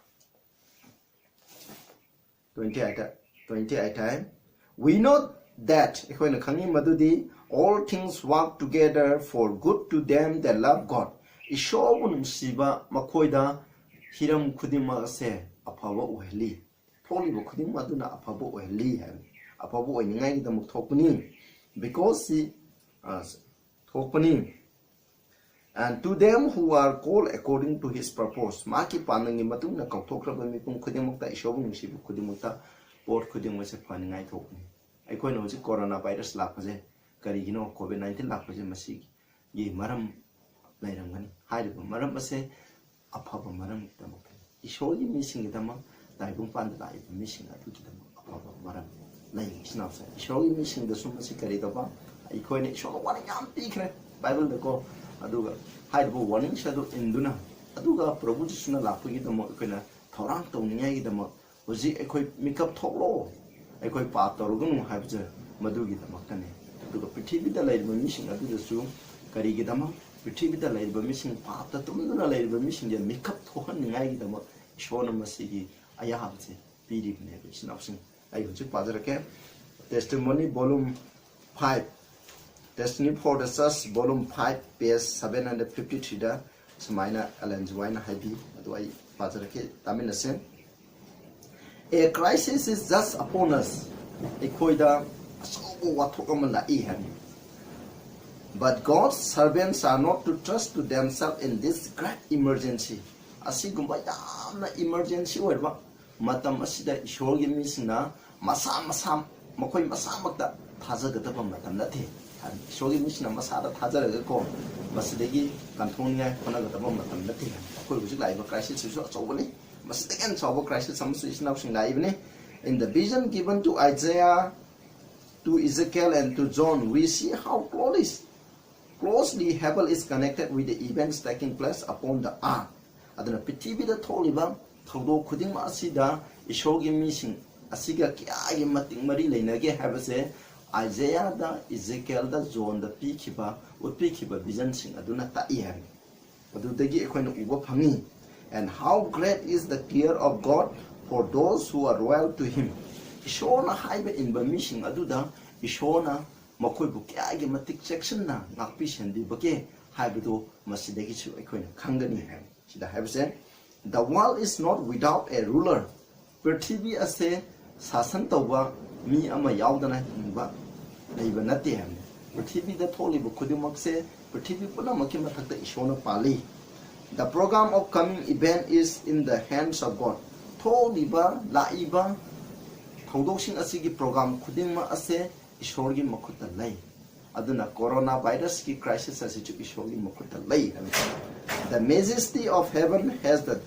Twenty eight, twenty eight high. "We know that," ꯑꯩꯈꯣꯏꯅ ꯈꯪꯉꯤ ꯃꯗꯨꯗꯤ, "all things work together for good to them that love God." ꯏꯁꯣꯔꯕꯨ ꯅꯨꯡꯁꯤꯕ ꯃꯈꯣꯏꯗ ꯍꯤꯔꯝ ꯈꯨꯗꯤꯡꯃꯛ ꯑꯁꯦ ꯑꯐꯕ ꯑꯣꯏꯍꯜꯂꯤ꯫ ꯊꯣꯛꯂꯤꯕ ꯈꯨꯗꯤꯡꯃꯛ ꯑꯗꯨꯅ ꯑꯐꯕ ꯑꯣꯏꯍꯜꯂꯤ ꯍꯥꯏꯕꯅꯤ꯫ ꯑꯐꯕ ꯑꯣꯏꯅꯤꯡꯉꯥꯏꯒꯤꯗꯃꯛ ꯊꯣꯛꯄꯅꯤ꯫ Because he, ꯑ, ꯊꯣꯛꯄꯅꯤ꯫ And to them who are called according to his purpose, ꯃꯍꯥꯛꯀꯤ ꯄꯥꯟꯗꯝꯒꯤ ꯃꯇꯨꯡ ꯏꯟꯅ ꯀꯧꯊꯣꯛꯈ꯭ꯔꯕ ꯃꯤꯄꯨꯝ ꯈꯨꯗꯤꯡꯃꯛꯇ, ꯏꯁꯣꯔꯕꯨ ꯅꯨꯡꯁꯤꯕ ꯈꯨꯗꯤꯡꯃꯛꯇ, ꯄꯣꯠ ꯈꯨꯗꯤꯡꯃꯛꯁꯦ ꯐꯅꯤꯡꯉꯥꯏ ꯊꯣꯛꯄꯅꯤ꯫ ꯑꯩꯈꯣꯏꯅ ꯍꯧꯖꯤꯛ corona virus ꯂꯥꯛꯄꯁꯦ ꯀꯔꯤꯒꯤꯅꯣ, COVID nineteen ꯂꯥꯛꯄꯁꯦ ꯃꯁꯤꯒꯤ ꯃꯔꯝ ꯂꯩꯔꯝꯒꯅꯤ꯫ ꯍꯥꯏꯔꯤꯕ ꯃꯔꯝ ꯑꯁꯦ ꯑꯐꯕ ꯃꯔꯝꯒꯤꯗꯃꯛꯇꯅꯤ꯫ ꯏꯁꯣꯔꯒꯤ ꯃꯤꯁꯤꯡꯒꯤꯗꯃꯛ, ꯇꯥꯏꯕꯪꯄꯥꯟꯗ ꯂꯥꯛꯏꯕ ꯃꯤꯁꯤꯡ ꯑꯗꯨꯒꯤꯗꯃꯛ ꯑꯐꯕ ꯃꯔꯝ ꯂꯩ꯫ ꯏꯆꯤꯟ ꯏꯅꯥꯎꯁꯦ, ꯏꯁꯣꯔꯒꯤ ꯃꯤꯁꯤꯡꯗꯁꯨ ꯃꯁꯤ ꯀꯔꯤ ꯇꯧꯕ? ꯑꯩꯈꯣꯏꯅ ꯏꯁꯣꯔꯅ warning ꯌꯥꯝ ꯄꯤꯈ꯭ꯔꯦ ꯕꯥꯏꯕꯜꯗꯀꯣ꯫ ꯑꯗꯨꯒ ꯍꯥꯏꯔꯤꯕ warningꯁꯦ ꯑꯗꯨ ꯏꯟꯗꯨꯅ, ꯑꯗꯨꯒ ꯄ꯭ꯔꯚꯨ ꯖꯤꯁꯨꯅ ꯂꯥꯛꯄꯒꯤꯗꯃꯛ ꯑꯩꯈꯣꯏꯅ ꯊꯧꯔꯥꯡ ꯇꯧꯅꯤꯡꯉꯥꯏꯒꯤꯗꯃꯛ ꯍꯧꯖꯤꯛ ꯑꯩꯈꯣꯏ ꯃꯤꯀꯞ ꯊꯣꯛꯂꯣ, ꯑꯩꯈꯣꯏ ꯄꯥꯞ ꯇꯧꯔꯒꯅꯨ ꯍꯥꯏꯕꯁꯦ ꯃꯗꯨꯒꯤꯗꯃꯛꯇꯅꯤ꯫ ꯑꯗꯨꯒ ꯄ꯭ꯔꯤꯊꯤꯕꯤꯗ ꯂꯩꯔꯤꯕ ꯃꯤꯁꯤꯡ ꯑꯗꯨꯗꯁꯨ ꯀꯔꯤꯒꯤꯗꯃꯛ? ꯄ꯭ꯔꯤꯊꯤꯕꯤꯗ ꯂꯩꯔꯤꯕ ꯃꯤꯁꯤꯡ, ꯄꯥꯞꯇ ꯇꯨꯝꯗꯨꯅ ꯂꯩꯔꯤꯕ ꯃꯤꯁꯤꯡꯁꯦ ꯃꯤꯀꯞ ꯊꯣꯛꯍꯟꯅꯤꯡꯉꯥꯏꯒꯤꯗꯃꯛ ꯏꯁꯣꯔꯅ ꯃꯁꯤꯒꯤ ꯑꯌꯥꯕꯁꯦ ꯄꯤꯔꯤꯕꯅꯦꯕ, ꯏꯆꯤꯟ ꯏꯅꯥꯎꯁꯤꯡ꯫ ꯑꯩ ꯍꯧꯖꯤꯛ ꯄꯥꯖꯔꯛꯀꯦ꯫ Testimony volume five, Testimony for the Church volume five, page seven hundred fifty-threeꯗ ꯁꯨꯃꯥꯏꯅ ꯑꯦꯂꯦꯟ ꯖꯤ ꯋꯥꯏꯠꯅ ꯍꯥꯏꯕꯤ꯫ ꯑꯗꯨ ꯑꯩ ꯄꯥꯖꯔꯛꯀꯦ, ꯇꯥꯃꯤꯟꯅꯁꯦ꯫ A crisis is just upon us. ꯑꯩꯈꯣꯏꯗ ꯑꯆꯧꯕ ꯋꯥꯊꯣꯛ ꯑꯃ ꯂꯥꯛꯏ ꯍꯥꯏꯕꯅꯤ꯫ But God's servants are not to trust to themselves in this great emergency. ꯑꯁꯤꯒꯨꯝꯕ ꯌꯥꯝꯅ emergency ꯑꯣꯏꯔꯕ ꯃꯇꯝ ꯑꯁꯤꯗ ꯏꯁꯣꯔꯒꯤ ꯃꯤꯁꯤꯡꯅ ꯃꯁꯥ ꯃꯁꯥ, ꯃꯈꯣꯏ ꯃꯁꯥꯃꯛꯇ ꯊꯥꯖꯒꯗꯕ ꯃꯇꯝ ꯅꯠꯇꯦ꯫ ꯏꯁꯣꯔꯒꯤ ꯃꯤꯁꯤꯡꯅ ꯃꯁꯥꯗ ꯊꯥꯖꯔꯒꯀꯣ, ꯃꯁꯤꯗꯒꯤ ꯀꯟꯊꯣꯛꯅꯤꯡꯉꯥꯏ ꯍꯣꯠꯅꯒꯗꯕ ꯃꯇꯝ ꯅꯠꯇꯦ꯫ ꯑꯩꯈꯣꯏ ꯍꯧꯖꯤꯛ ꯂꯥꯛꯏꯕ crisisꯁꯤꯁꯨ ꯑꯆꯧꯕꯅꯤ꯫ ꯃꯁꯤꯗꯒꯤ ꯍꯦꯟꯅ ꯆꯥꯎꯕ crisis ꯑꯃꯁꯨ ꯏꯆꯤꯟ ꯏꯅꯥꯎꯁꯤꯡ ꯂꯥꯛꯏꯕꯅꯤ꯫ In the vision given to Isaiah, to Ezekiel and to John, we see how close, closely heaven is connected with the events taking place upon the earth. ꯑꯗꯨꯅ ꯄ꯭ꯔꯤꯊꯤꯕꯤꯗ ꯊꯣꯛꯂꯤꯕ ꯊꯧꯗꯣꯛ ꯈꯨꯗꯤꯡꯃꯛ ꯑꯁꯤꯗ ꯏꯁꯣꯔꯒꯤ ꯃꯤꯁꯤꯡ ꯑꯁꯤꯒ ꯀꯌꯥꯒꯤ ꯃꯇꯤꯛ ꯃꯔꯤ ꯂꯩꯅꯒꯦ ꯍꯥꯏꯕꯁꯦ ꯑꯥꯏꯖꯦꯌꯥꯗ, ꯏꯖꯦꯀꯦꯜꯗ, ꯖꯣꯟꯗ ꯄꯤꯈꯤꯕ, ꯎꯠꯄꯤꯈꯤꯕ visionꯁꯤꯡ ꯑꯗꯨꯅ ꯇꯥꯛꯏ ꯍꯥꯏꯕꯅꯤ꯫ ꯑꯗꯨꯗꯒꯤ ꯑꯩꯈꯣꯏꯅ ꯎꯕ ꯐꯪꯉꯤ꯫ And how great is the care of God for those who are loyal to him. ꯏꯁꯣꯔꯅ ꯍꯥꯏꯕ ꯏꯟꯕ ꯃꯤꯁꯤꯡ ꯑꯗꯨꯗ ꯏꯁꯣꯔꯅ ꯃꯈꯣꯏꯕꯨ ꯀꯌꯥꯒꯤ ꯃꯇꯤꯛ ꯆꯦꯛꯁꯤꯟꯅ ꯉꯥꯛꯄꯤ ꯁꯦꯟꯕꯤꯕꯒꯦ ꯍꯥꯏꯕꯗꯨ ꯃꯁꯤꯗꯒꯤꯁꯨ ꯑꯩꯈꯣꯏꯅ ꯈꯪꯒꯅꯤ ꯍꯥꯏꯕ꯫ ꯁꯤꯗ ꯍꯥꯏꯕꯁꯦ, The world is not without a ruler. ꯄ꯭ꯔꯤꯊꯤꯕꯤ ꯑꯁꯦ ꯁꯥꯁꯟ ꯇꯧꯕ ꯃꯤ ꯑꯃ ꯌꯥꯎꯗꯅ ꯍꯤꯡꯕ ꯂꯩꯕ ꯅꯠꯇꯦ ꯍꯥꯏꯕꯅꯤ꯫ ꯄ꯭ꯔꯤꯊꯤꯕꯤꯗ ꯊꯣꯛꯂꯤꯕ ꯈꯨꯗꯤꯡꯃꯛꯁꯦ ꯄ꯭ꯔꯤꯊꯤꯕꯤ ꯄꯨꯝꯅꯃꯛꯀꯤ ꯃꯊꯛꯇ ꯏꯁꯣꯔꯅ ꯄꯥꯜꯂꯤ꯫ The program of coming event is in the hands of God. ꯊꯣꯛꯂꯤꯕ, ꯂꯥꯛꯏꯕ ꯊꯧꯗꯣꯛꯁꯤꯡ ꯑꯁꯤꯒꯤ program ꯈꯨꯗꯤꯡꯃꯛ ꯑꯁꯦ ꯏꯁꯣꯔꯒꯤ ꯃꯈꯨꯠꯇ ꯂꯩ꯫ ꯑꯗꯨꯅ ꯀꯣꯔꯣꯅꯥ ꯚꯥꯏꯔꯁꯀꯤ crisis ꯑꯁꯤꯁꯨ ꯏꯁꯣꯔꯒꯤ ꯃꯈꯨꯠꯇ ꯂꯩ ꯍꯥꯏꯕꯅꯤ꯫ The majesty of heaven has the,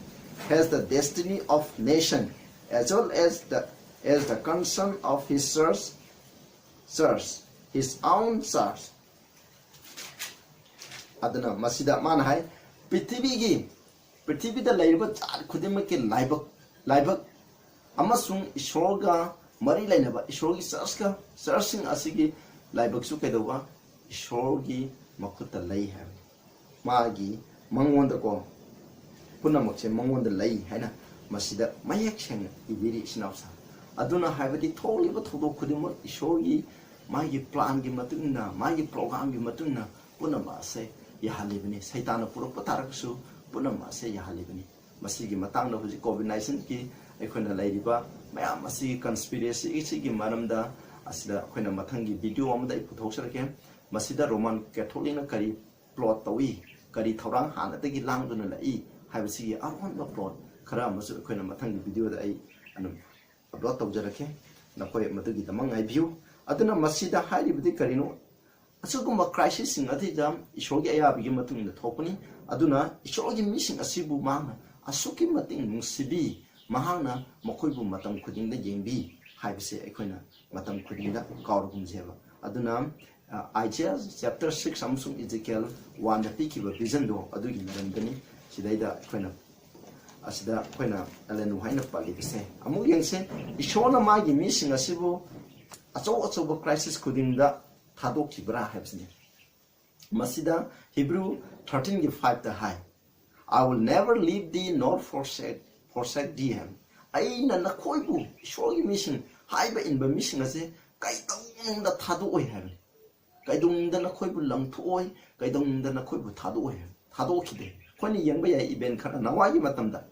has the destiny of nation as well as the, as the concern of his church, church, his own church. ꯑꯗꯨꯅ ꯃꯁꯤꯗ ꯃꯥꯅ ꯍꯥꯏ, ꯄ꯭ꯔꯤꯊꯤꯕꯤꯒꯤ, ꯄ꯭ꯔꯤꯊꯤꯕꯤꯗ ꯂꯩꯔꯤꯕ ꯖꯥꯠ ꯈꯨꯗꯤꯡꯃꯛꯀꯤ ꯂꯥꯏꯕꯛ, ꯂꯥꯏꯕꯛ ꯑꯃꯁꯨꯡ ꯏꯁꯣꯔꯒ ꯃꯔꯤ ꯂꯩꯅꯕ ꯏꯁꯣꯔꯒꯤ ꯆꯔꯆꯀ, ꯆꯔꯆꯁꯤꯡ ꯑꯁꯤꯒꯤ ꯂꯥꯏꯕꯛꯁꯨ ꯀꯩꯗꯧꯕ? ꯏꯁꯣꯔꯒꯤ ꯃꯈꯨꯠꯇ ꯂꯩ ꯍꯥꯏꯕꯅꯤ꯫ ꯃꯥꯒꯤ, ꯃꯉꯣꯟꯗꯀꯣ, ꯄꯨꯝꯅꯃꯛꯁꯦ ꯃꯉꯣꯟꯗ ꯂꯩ ꯍꯥꯏꯅ ꯃꯁꯤꯗ ꯃꯌꯦꯛ ꯁꯦꯡꯅ ꯏꯕꯤꯔꯤ ꯏꯆꯤꯟ ꯏꯅꯥꯎꯁꯥ꯫ ꯑꯗꯨꯅ ꯍꯥꯏꯕꯗꯤ ꯊꯣꯛꯂꯤꯕ ꯊꯧꯗꯣꯛ ꯈꯨꯗꯤꯡꯃꯛ ꯏꯁꯣꯔꯒꯤ ꯃꯥꯒꯤ planꯒꯤ ꯃꯇꯨꯡ ꯏꯟꯅ, ꯃꯥꯒꯤ programꯒꯤ ꯃꯇꯨꯡ ꯏꯟꯅ ꯄꯨꯝꯅꯃꯛ ꯑꯁꯦ ꯌꯥꯍꯜꯂꯤꯕꯅꯤ꯫ ꯁꯩꯇꯥꯟꯅ ꯄꯨꯔꯛꯄ ꯇꯥꯔꯒꯁꯨ ꯄꯨꯝꯅꯃꯛ ꯑꯁꯦ ꯌꯥꯍꯜꯂꯤꯕꯅꯤ꯫ ꯃꯁꯤꯒꯤ ꯃꯇꯥꯡꯗ ꯍꯧꯖꯤꯛ COVID nineteenꯒꯤ ꯑꯩꯈꯣꯏꯅ ꯂꯩꯔꯤꯕ ꯃꯌꯥꯝ ꯑꯁꯤꯒꯤ conspiracyꯁꯤꯒꯤ ꯃꯔꯝꯗ ꯑꯁꯤꯗ ꯑꯩꯈꯣꯏꯅ ꯃꯊꯪꯒꯤ video ꯑꯃꯗ ꯑꯩ ꯄꯨꯊꯣꯛꯆꯔꯛꯀꯦ꯫ ꯃꯁꯤꯗ Roman Catholicꯅ ꯀꯔꯤ plot ꯇꯧꯏ, ꯀꯔꯤ ꯊꯧꯔꯥꯡ ꯍꯥꯟꯅꯗꯒꯤ ꯂꯥꯡꯗꯨꯅ ꯂꯥꯛꯏ ꯍꯥꯏꯕꯁꯤꯒꯤ ꯑꯔꯣꯟꯕ plot ꯈꯔ ꯑꯃꯁꯨ ꯑꯩꯈꯣꯏꯅ ꯃꯊꯪꯒꯤ videoꯗ ꯑꯩ ꯑꯗꯨꯝ upload ꯇꯧꯖꯔꯛꯀꯦ꯫ ꯅꯈꯣꯏ ꯃꯗꯨꯒꯤꯗꯃꯛ ꯉꯥꯏꯕꯤꯌꯨ꯫ ꯑꯗꯨꯅ ꯃꯁꯤꯗ ꯍꯥꯏꯔꯤꯕꯗꯤ ꯀꯔꯤꯅꯣ? ꯑꯁꯤꯒꯨꯝꯕ crisisꯁꯤꯡ ꯑꯁꯤꯗ ꯏꯁꯣꯔꯒꯤ ꯑꯌꯥꯕꯒꯤ ꯃꯇꯨꯡ ꯏꯟꯅ ꯊꯣꯛꯄꯅꯤ꯫ ꯑꯗꯨꯅ ꯏꯁꯣꯔꯒꯤ ꯃꯤꯁꯤꯡ ꯑꯁꯤꯕꯨ ꯃꯍꯥꯛꯅ ꯑꯁꯨꯛꯀꯤ ꯃꯇꯤꯛ ꯅꯨꯡꯁꯤꯕꯤ, ꯃꯍꯥꯛꯅ ꯃꯈꯣꯏꯕꯨ ꯃꯇꯝ ꯈꯨꯗꯤꯡꯗ ꯌꯦꯡꯕꯤ ꯍꯥꯏꯕꯁꯦ ꯑꯩꯈꯣꯏꯅ ꯃꯇꯝ ꯈꯨꯗꯤꯡꯗ ꯀꯥꯎꯔꯒꯨꯝꯁꯦꯕ꯫ ꯑꯗꯨꯅ, ꯑ, Isaiah chapter six ꯑꯃꯁꯨꯡ Ezekiel oneꯗ ꯄꯤꯈꯤꯕ visionꯗꯣ ꯑꯗꯨꯒꯤ ꯃꯔꯝꯗꯅꯤ ꯁꯤꯗꯩꯗ ꯑꯩꯈꯣꯏꯅ ꯑꯁꯤꯗ ꯑꯩꯈꯣꯏꯅ ꯑꯦꯂꯦꯅꯨ ꯍꯥꯏꯅ ꯄꯜꯂꯤꯕꯁꯦ꯫ ꯑꯃꯨꯛ ꯌꯦꯡꯁꯦ, ꯏꯁꯣꯔꯅ ꯃꯥꯒꯤ ꯃꯤꯁꯤꯡ ꯑꯁꯤꯕꯨ ꯑꯆꯧ ꯑꯆꯧꯕ crisis ꯈꯨꯗꯤꯡꯗ ꯊꯥꯗꯣꯛꯈꯤꯕ꯭ꯔꯥ ꯍꯥꯏꯕꯁꯤꯅꯤ꯫ ꯃꯁꯤꯗ Hebrew thirteenꯒꯤ fiveꯇ high, "I will never leave thee nor forsake, forsake thee" ꯍꯥꯏ꯫ ꯑꯩꯅ ꯅꯈꯣꯏꯕꯨ, ꯏꯁꯣꯔꯒꯤ ꯃꯤꯁꯤꯡ, ꯍꯥꯏꯕ ꯏꯟꯕ ꯃꯤꯁꯤꯡ ꯑꯁꯦ ꯀꯩꯗꯧꯅꯨꯡꯗ ꯊꯥꯗꯣꯛꯑꯣꯏ ꯍꯥꯏꯕꯅꯤ꯫ ꯀꯩꯗꯧꯅꯨꯡꯗ ꯅꯈꯣꯏꯕꯨ ꯂꯪꯊꯣꯛꯑꯣꯏ, ꯀꯩꯗꯧꯅꯨꯡꯗ ꯅꯈꯣꯏꯕꯨ ꯊꯥꯗꯣꯛꯑꯣꯏ ꯍꯥꯏꯕꯅꯤ꯫ ꯊꯥꯗꯣꯛꯈꯤꯗꯦ꯫ ꯑꯩꯈꯣꯏꯅ ꯌꯦꯡꯕ ꯌꯥꯏ, event ꯈꯔ ꯅꯋꯥꯒꯤ ꯃꯇꯝꯗ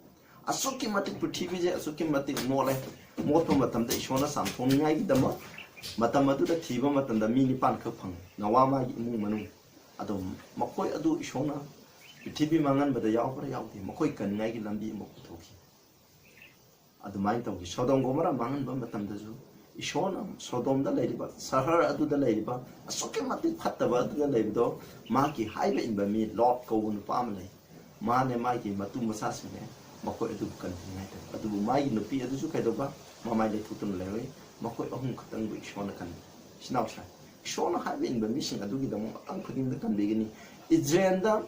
ꯑꯁꯨꯛꯀꯤ ꯃꯇꯤꯛ ꯄ꯭ꯔꯤꯊꯤꯕꯤꯁꯦ ꯑꯁꯨꯛꯀꯤ ꯃꯇꯤꯛ ꯃꯣꯠꯂꯦ꯫ ꯃꯣꯠꯄ ꯃꯇꯝꯗ ꯏꯁꯣꯔꯅ ꯆꯥꯝꯊꯣꯛꯅꯤꯡꯉꯥꯏꯒꯤꯗꯃꯛ ꯃꯇꯝ ꯑꯗꯨꯗ ꯊꯤꯕ ꯃꯇꯝꯗ ꯃꯤ ꯅꯤꯄꯥꯟ ꯈꯛ ꯐꯪꯉꯤ, ꯅꯣꯋꯥ ꯃꯥꯒꯤ ꯏꯃꯨꯡ ꯃꯅꯨꯡ꯫ ꯑꯗꯣ ꯃꯈꯣꯏ ꯑꯗꯨ ꯏꯁꯣꯔꯅ ꯄ꯭ꯔꯤꯊꯤꯕꯤ ꯃꯥꯡꯍꯟꯕꯗ ꯌꯥꯎꯕ꯭ꯔꯥ? ꯌꯥꯎꯗꯦ꯫ ꯃꯈꯣꯏ ꯀꯟꯅꯤꯡꯉꯥꯏꯒꯤ ꯂꯝꯕꯤ ꯑꯃ ꯄꯨꯊꯣꯛꯈꯤ꯫ ꯑꯗꯨꯃꯥꯏꯅ ꯇꯧꯈꯤ꯫ ꯁꯣꯗꯣꯝ ꯒꯣꯃꯣꯔꯥ ꯃꯥꯡꯍꯟꯕ ꯃꯇꯝꯗꯁꯨ ꯏꯁꯣꯔꯅ ꯁꯣꯗꯣꯝꯗ ꯂꯩꯔꯤꯕ, ꯁꯍꯔ ꯑꯗꯨꯗ ꯂꯩꯔꯤꯕ, ꯑꯁꯨꯛꯀꯤ ꯃꯇꯤꯛ ꯐꯠꯇꯕ ꯑꯗꯨꯗ ꯂꯩꯕꯗꯣ, ꯃꯥꯒꯤ ꯍꯥꯏꯕ ꯏꯟꯕ ꯃꯤ ꯂꯣꯠ ꯀꯧꯕ ꯅꯨꯄꯥ ꯑꯃ ꯂꯩ꯫ ꯃꯥꯅꯦ, ꯃꯥꯒꯤ ꯃꯇꯨ ꯃꯆꯥꯁꯤꯡꯅꯦ, ꯃꯈꯣꯏ ꯑꯗꯨꯕꯨ ꯀꯟꯕꯤꯅꯤꯡꯉꯥꯏ ꯇꯧꯏ꯫ ꯑꯗꯨꯕꯨ ꯃꯥꯒꯤ ꯅꯨꯄꯤ ꯑꯗꯨꯁꯨ ꯀꯩꯗꯧꯕ? ꯃꯃꯥꯏ ꯂꯩꯊꯣꯛꯇꯨꯅ ꯂꯩꯔꯣꯏ꯫ ꯃꯈꯣꯏ ꯑꯍꯨꯝ ꯈꯛꯇꯪꯕꯨ ꯏꯁꯣꯔꯅ ꯀꯟꯕꯤ꯫ ꯏꯆꯤꯟ ꯏꯅꯥꯎꯁꯦ, ꯏꯁꯣꯔꯅ ꯍꯥꯏꯕ ꯏꯟꯕ ꯃꯤꯁꯤꯡ ꯑꯗꯨꯒꯤꯗꯃꯛ ꯃꯇꯝ ꯈꯨꯗꯤꯡꯗ ꯀꯟꯕꯤꯒꯅꯤ꯫ ꯏꯖꯔꯦꯜꯗ,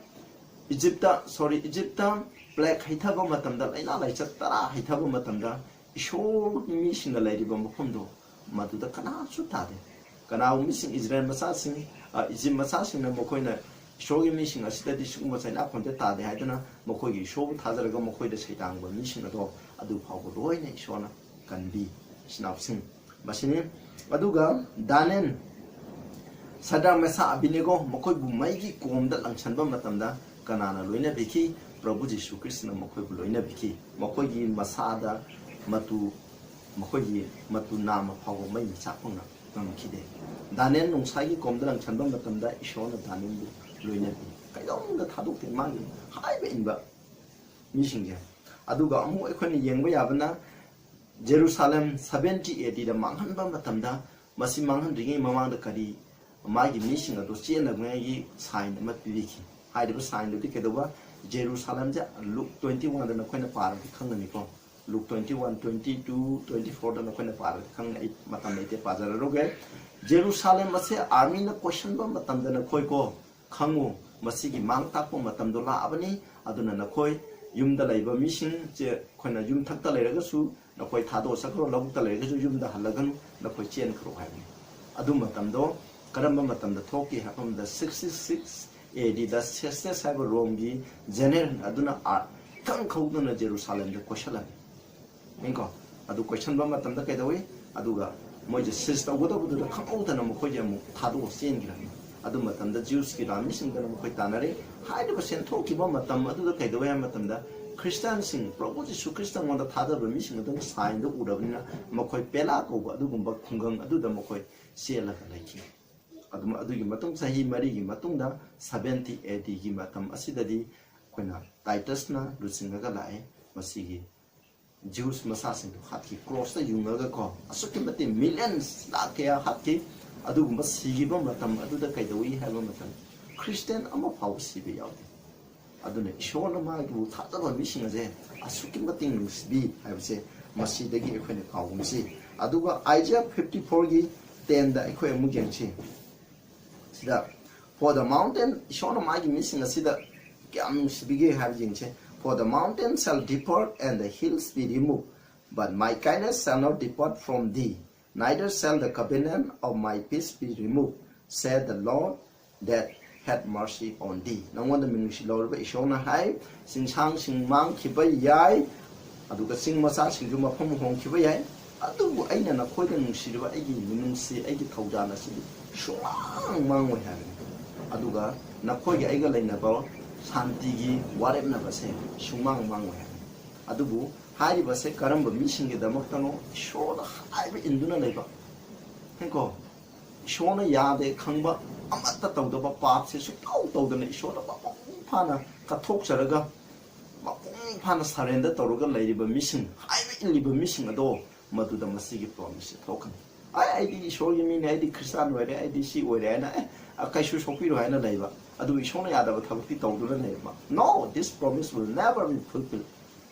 ꯏꯖꯤꯞꯇ, ꯁꯣꯔꯤ, ꯏꯖꯤꯞꯇ ꯄ꯭ꯂꯦꯛ ꯍꯩꯊꯕ ꯃꯇꯝꯗ, ꯂꯥꯏꯅꯥ ꯂꯥꯏꯆꯠ ꯇꯔꯥ ꯍꯩꯊꯕ ꯃꯇꯝꯗ, ꯏꯁꯣꯔꯒꯤ ꯃꯤꯁꯤꯡꯅ ꯂꯩꯔꯤꯕ ꯃꯐꯝꯗꯣ, ꯃꯗꯨꯗ ꯀꯅꯥꯁꯨ ꯇꯥꯗꯦ꯫ ꯀꯅꯥꯒꯨꯝꯕ ꯃꯤꯁꯤꯡ, ꯏꯖꯔꯦꯜ ꯃꯆꯥꯁꯤꯡ, ꯑ, ꯏꯖꯤꯞ ꯃꯆꯥꯁꯤꯡꯅ ꯃꯈꯣꯏꯅ ꯏꯁꯣꯔꯒꯤ ꯃꯤꯁꯤꯡ ꯑꯁꯤꯗꯗꯤ ꯁꯤꯒꯨꯝꯕ ꯆꯩꯅꯥ ꯈꯣꯟꯖꯦꯜ ꯇꯥꯗꯦ ꯍꯥꯏꯗꯨꯅ ꯃꯈꯣꯏꯒꯤ ꯏꯁꯣꯔꯕꯨ ꯊꯥꯖꯔꯒ ꯃꯈꯣꯏꯗ ꯁꯩꯗꯥꯡꯕ ꯃꯤꯁꯤꯡ ꯑꯗꯣ ꯑꯗꯨ ꯐꯥꯎꯕ ꯂꯣꯏꯅ ꯏꯁꯣꯔꯅ ꯀꯟꯕꯤ, ꯏꯆꯤꯟ ꯏꯅꯥꯎꯁꯤꯡ꯫ ꯃꯁꯤꯅꯤ꯫ ꯑꯗꯨꯒ ꯗꯥꯅꯦꯜ, ꯁꯗ꯭ꯔꯛ, ꯃꯦꯁꯥꯛ, ꯑꯕꯤꯗꯅꯦꯒꯣ, ꯃꯈꯣꯏꯕꯨ ꯃꯩꯒꯤ ꯀꯣꯝꯗ ꯂꯪꯁꯟꯕ ꯃꯇꯝꯗ ꯀꯅꯥꯅ ꯂꯣꯏꯅꯕꯤꯈꯤ? ꯄ꯭ꯔꯚꯨ ꯖꯤꯁꯨ ꯈ꯭ꯔꯤꯁꯇꯅ ꯃꯈꯣꯏꯕꯨ ꯂꯣꯏꯅꯕꯤꯈꯤ꯫ ꯃꯈꯣꯏꯒꯤ ꯃꯁꯥꯗ ꯃꯇꯨ, ꯃꯈꯣꯏꯒꯤ ꯃꯇꯨ ꯅꯥꯝꯃ ꯐꯥꯎꯕ ꯃꯩꯅ ꯆꯥꯛꯄ ꯉꯝꯈꯤꯗꯦ꯫ ꯗꯥꯅꯦꯜ ꯅꯣꯡꯁꯥꯒꯤ ꯀꯣꯝꯗ ꯂꯪꯁꯟꯕ ꯃꯇꯝꯗ ꯏꯁꯣꯔꯅ ꯗꯥꯅꯦꯜꯕꯨ ꯂꯣꯏꯅꯕꯤ꯫ ꯀꯩꯗꯧꯅꯨꯡꯗ ꯊꯥꯗꯣꯛꯇꯦ ꯃꯥꯒꯤ ꯍꯥꯏꯕ ꯏꯟꯕ ꯃꯤꯁꯤꯡꯁꯦ꯫ ꯑꯗꯨꯒ ꯑꯃꯨꯛ ꯑꯩꯈꯣꯏꯅ ꯌꯦꯡꯕ ꯌꯥꯕꯅ, ꯖꯦꯔꯨꯁꯥꯂꯦꯝ seventy A D ꯗ ꯃꯥꯡꯍꯟꯕ ꯃꯇꯝꯗ, ꯃꯁꯤ ꯃꯥꯡꯍꯟꯗ꯭ꯔꯤꯉꯩ ꯃꯃꯥꯡꯗ ꯀꯔꯤ, ꯃꯥꯒꯤ ꯃꯤꯁꯤꯡ ꯑꯗꯨ ꯆꯦꯟꯅꯕꯉꯩꯒꯤ sign ꯑꯃ ꯄꯤꯕꯤꯈꯤ꯫ ꯍꯥꯏꯔꯤꯕ sign ꯗꯨꯗꯤ ꯀꯩꯗꯧꯕ? ꯖꯦꯔꯨꯁꯥꯂꯦꯝꯁꯦ ꯂꯨꯛ twenty one ꯗ ꯅꯈꯣꯏꯅ ꯄꯥꯔꯗꯤ ꯈꯪꯒꯅꯤꯀꯣ꯫ ꯂꯨꯛ twenty one, twenty two, twenty four ꯗ ꯅꯈꯣꯏꯅ ꯄꯥꯔꯗꯤ ꯈꯪꯒꯅꯤ꯫ ꯑꯩ ꯃꯇꯝ ꯂꯩꯇꯦ, ꯄꯥꯖꯔꯔꯣꯏꯒꯦ꯫ ꯖꯦꯔꯨꯁꯥꯂꯦꯝ ꯑꯁꯦ army ꯅ ꯀꯣꯏꯁꯟꯕ ꯃꯇꯝꯗ ꯅꯈꯣꯏꯀꯣ, ꯈꯪꯉꯨ, ꯃꯁꯤꯒꯤ ꯃꯥꯡ ꯇꯥꯛꯄ ꯃꯇꯝꯗꯣ ꯂꯥꯛꯑꯕꯅꯤ꯫ ꯑꯗꯨꯅ ꯅꯈꯣꯏ ꯌꯨꯝꯗ ꯂꯩꯕ ꯃꯤꯁꯤꯡꯁꯦ, ꯑꯩꯈꯣꯏꯅ ꯌꯨꯝꯊꯛꯇ ꯂꯩꯔꯒꯁꯨ ꯅꯈꯣꯏ ꯊꯥꯗꯣꯛꯑ ꯆꯠꯈ꯭ꯔꯣ, ꯂꯧꯕꯨꯛꯇ ꯂꯩꯔꯒꯁꯨ ꯌꯨꯝꯗ ꯍꯜꯂꯒꯅꯨ, ꯅꯈꯣꯏ ꯆꯦꯟꯈ꯭ꯔꯣ ꯍꯥꯏꯕꯅꯤ꯫ ꯑꯗꯨ ꯃꯇꯝꯗꯣ ꯀꯔꯝꯕ ꯃꯇꯝꯗ ꯊꯣꯛꯈꯤ ꯍꯥꯏꯕ ꯃꯇꯝꯗ, sixty six A D ꯗ ꯁꯦꯁꯇꯁ ꯍꯥꯏꯕ ꯔꯣꯝꯒꯤ general ꯑꯗꯨꯅ ꯑꯥ ꯏꯈꯪ ꯈꯪꯍꯧꯗꯅ ꯖꯦꯔꯨꯁꯥꯂꯦꯝꯗ ꯀꯣꯏꯁꯜꯂꯝꯃꯤ꯫ ꯌꯦꯡꯀꯣ, ꯑꯗꯨ ꯀꯣꯏꯁꯟꯕ ꯃꯇꯝꯗ ꯀꯩꯗꯧꯏ? ꯑꯗꯨꯒ ꯃꯣꯏꯁꯦ seize ꯇꯧꯒꯗꯧꯕꯗꯨꯗ ꯈꯪꯍꯧꯗꯅ ꯃꯈꯣꯏꯁꯦ ꯑꯃꯨꯛ ꯊꯥꯗꯣꯛꯑ ꯆꯦꯟꯈ꯭ꯔꯝꯃꯤ꯫ ꯑꯗꯨ ꯃꯇꯝꯗ Jews ꯀꯤ ꯂꯥꯟꯃꯤꯁꯤꯡꯗꯨꯅ ꯃꯈꯣꯏ ꯇꯥꯟꯅꯔꯦ꯫ ꯍꯥꯏꯔꯤꯕ ꯁꯦꯟꯊꯣꯛꯈꯤꯕ ꯃꯇꯝ ꯑꯗꯨꯗ ꯀꯩꯗꯧꯏ ꯍꯥꯏꯕ ꯃꯇꯝꯗ, ꯈ꯭ꯔꯤꯁꯇꯥꯟꯁꯤꯡ, ꯄ꯭ꯔꯚꯨ ꯖꯤꯁꯨ ꯈ꯭ꯔꯤꯁꯇꯉꯣꯟꯗ ꯊꯥꯖꯕ ꯃꯤꯁꯤꯡ ꯑꯗꯨꯅ ꯁꯥꯏꯟꯗꯨ ꯎꯔꯕꯅꯤꯅ, ꯃꯈꯣꯏ ꯄꯦꯂꯥ ꯀꯧꯕ ꯑꯗꯨꯒꯨꯝꯕ ꯈꯨꯡꯒꯪ ꯑꯗꯨꯗ ꯃꯈꯣꯏ ꯆꯦꯜꯂꯒ ꯂꯩꯈꯤ꯫ ꯑꯗꯨꯝ ꯑꯗꯨꯒꯤ ꯃꯇꯨꯡ ꯆꯍꯤ ꯃꯔꯤꯒꯤ ꯃꯇꯨꯡꯗ, ꯁꯚꯦꯟꯇꯤ ꯑꯦ ꯗꯤꯒꯤ ꯃꯇꯝ ꯑꯁꯤꯗꯗꯤ ꯑꯩꯈꯣꯏꯅ ꯇꯥꯏꯇꯁꯅ ꯂꯨꯆꯤꯡꯉꯒ ꯂꯥꯛꯑꯦ꯫ ꯃꯁꯤꯒꯤ ꯖ꯭ꯌꯨꯁ ꯃꯆꯥꯁꯤꯡꯗꯨ ꯍꯥꯠꯈꯤ, ꯀ꯭ꯔꯣꯁꯇ ꯌꯨꯡꯉꯒ ꯀꯣ, ꯑꯁꯨꯛꯀꯤ ꯃꯇꯤꯛ ꯃꯤꯂꯤꯌꯟꯁ ꯂꯥꯛ ꯀꯌꯥ ꯍꯥꯠꯈꯤ꯫ ꯑꯗꯨꯒꯨꯝꯕ ꯁꯤꯈꯤꯕ ꯃꯇꯝ ꯑꯗꯨꯗ ꯀꯩꯗꯧꯏ ꯍꯥꯏꯕ ꯃꯇꯝ, ꯈ꯭ꯔꯤꯁꯇꯤꯌꯥꯟ ꯑꯃ ꯐꯥꯎꯕ ꯁꯤꯕ ꯌꯥꯎꯗꯦ꯫ ꯑꯗꯨꯅ ꯏꯁꯣꯔꯅ ꯃꯥꯒꯤꯕꯨ ꯊꯥꯖꯕ ꯃꯤꯁꯤꯡ ꯑꯁꯦ ꯑꯁꯨꯛꯀꯤ ꯃꯇꯤꯛ ꯅꯨꯡꯁꯤꯕꯤ ꯍꯥꯏꯕꯁꯦ ꯃꯁꯤꯗꯒꯤ ꯑꯩꯈꯣꯏꯅ ꯀꯥꯎꯒꯨꯝꯁꯤ꯫ ꯑꯗꯨꯒ ꯑꯥꯏꯖꯤꯌꯥ ꯐꯤꯐꯇꯤ ꯐꯣꯔꯒꯤ ꯇꯦꯟꯗ ꯑꯩꯈꯣꯏ ꯑꯃꯨꯛ ꯌꯦꯡꯁꯤ꯫ ꯁꯤꯗ, "For the mountain," ꯏꯁꯣꯔꯅ ꯃꯥꯒꯤ ꯃꯤꯁꯤꯡ ꯑꯁꯤꯗ ꯀꯌꯥꯝ ꯅꯨꯡꯁꯤꯕꯤꯒꯦ ꯍꯥꯏꯕ ꯌꯦꯡꯁꯦ꯫ "For the mountain shall depart and the hills be removed, but my kindness shall not depart from thee, neither shall the covenant of my peace be removed, said the Lord that had mercy on thee." ꯅꯉꯣꯟꯗ ꯃꯤꯅꯨꯡꯁꯤ ꯂꯧꯔꯕ ꯏꯁꯣꯔꯅ ꯍꯥꯏ, "ꯆꯤꯡꯁꯥꯡꯁꯤꯡ ꯃꯥꯡꯈꯤꯕ ꯌꯥꯏ, ꯑꯗꯨꯒ ꯆꯤꯡ ꯃꯆꯥꯁꯤꯡꯁꯨ ꯃꯐꯝ ꯍꯣꯡꯈꯤꯕ ꯌꯥꯏ, ꯑꯗꯨꯕꯨ ꯑꯩꯅ ꯅꯈꯣꯏꯗ ꯅꯨꯡꯁꯤꯔꯤꯕ ꯑꯩꯒꯤ ꯃꯤꯅꯨꯡꯁꯤ, ꯑꯩꯒꯤ ꯊꯧꯖꯥꯜ ꯑꯁꯤꯗꯤ ꯁꯨꯡꯃꯥꯡ ꯃꯥꯡꯉꯣꯏ" ꯍꯥꯏꯕꯅꯤ꯫ ꯑꯗꯨꯒ ꯅꯈꯣꯏꯒꯤ ꯑꯩꯒ ꯂꯩꯅꯕ ꯁꯥꯟꯇꯤꯒꯤ ꯋꯥꯔꯦꯞꯅꯕꯁꯦ ꯁꯨꯡꯃꯥꯡ ꯃꯥꯡꯉꯣꯏ ꯍꯥꯏꯕꯅꯤ꯫ ꯑꯗꯨꯕꯨ ꯍꯥꯏꯔꯤꯕꯁꯦ ꯀꯔꯝꯕ ꯃꯤꯁꯤꯡꯒꯤꯗꯃꯛꯇꯅꯣ? ꯏꯁꯣꯔꯅ ꯍꯥꯏꯕ ꯏꯟꯗꯨꯅ ꯂꯩꯕ, ꯀꯣ, ꯏꯁꯣꯔꯅ ꯌꯥꯗꯦ ꯈꯪꯕ, ꯑꯃꯠꯇ ꯇꯧꯗꯕ, ꯄꯥꯞꯁꯦ ꯁꯨꯡꯇꯧ ꯇꯧꯗꯅ ꯏꯁꯣꯔꯗ ꯃꯄꯨꯡ ꯐꯥꯅ ꯀꯠꯊꯣꯛꯆꯔꯒ, ꯃꯄꯨꯡ ꯐꯥꯅ ꯁꯔꯦꯟꯗꯔ ꯇꯧꯔꯒ ꯂꯩꯔꯤꯕ ꯃꯤꯁꯤꯡ, ꯍꯥꯏꯕ ꯏꯜꯂꯤꯕ ꯃꯤꯁꯤꯡ ꯑꯗꯣ, ꯃꯗꯨꯗ ꯃꯁꯤꯒꯤ ꯄ꯭ꯔꯣꯃꯤꯁꯁꯦ ꯊꯣꯛꯀꯅꯤ꯫ "ꯑꯩ, ꯑꯩꯗꯤ ꯏꯁꯣꯔꯒꯤ ꯃꯤꯅꯦ, ꯑꯩꯗꯤ ꯈ꯭ꯔꯤꯁꯇꯥꯟ ꯑꯣꯏꯔꯦ, ꯑꯩꯗꯤ ꯁꯤ ꯑꯣꯏꯔꯦ" ꯍꯥꯏꯅ, ꯑꯦ, ꯑ, ꯀꯩꯁꯨ ꯁꯣꯛꯄꯤꯔꯣꯏ ꯍꯥꯏꯅ ꯂꯩꯕ, ꯑꯗꯨꯕꯨ ꯏꯁꯣꯔꯅ ꯌꯥꯗꯕ ꯊꯕꯛꯇꯤ ꯇꯧꯗꯨꯅ ꯂꯩꯔꯕ? No, this promise will never be fulfilled.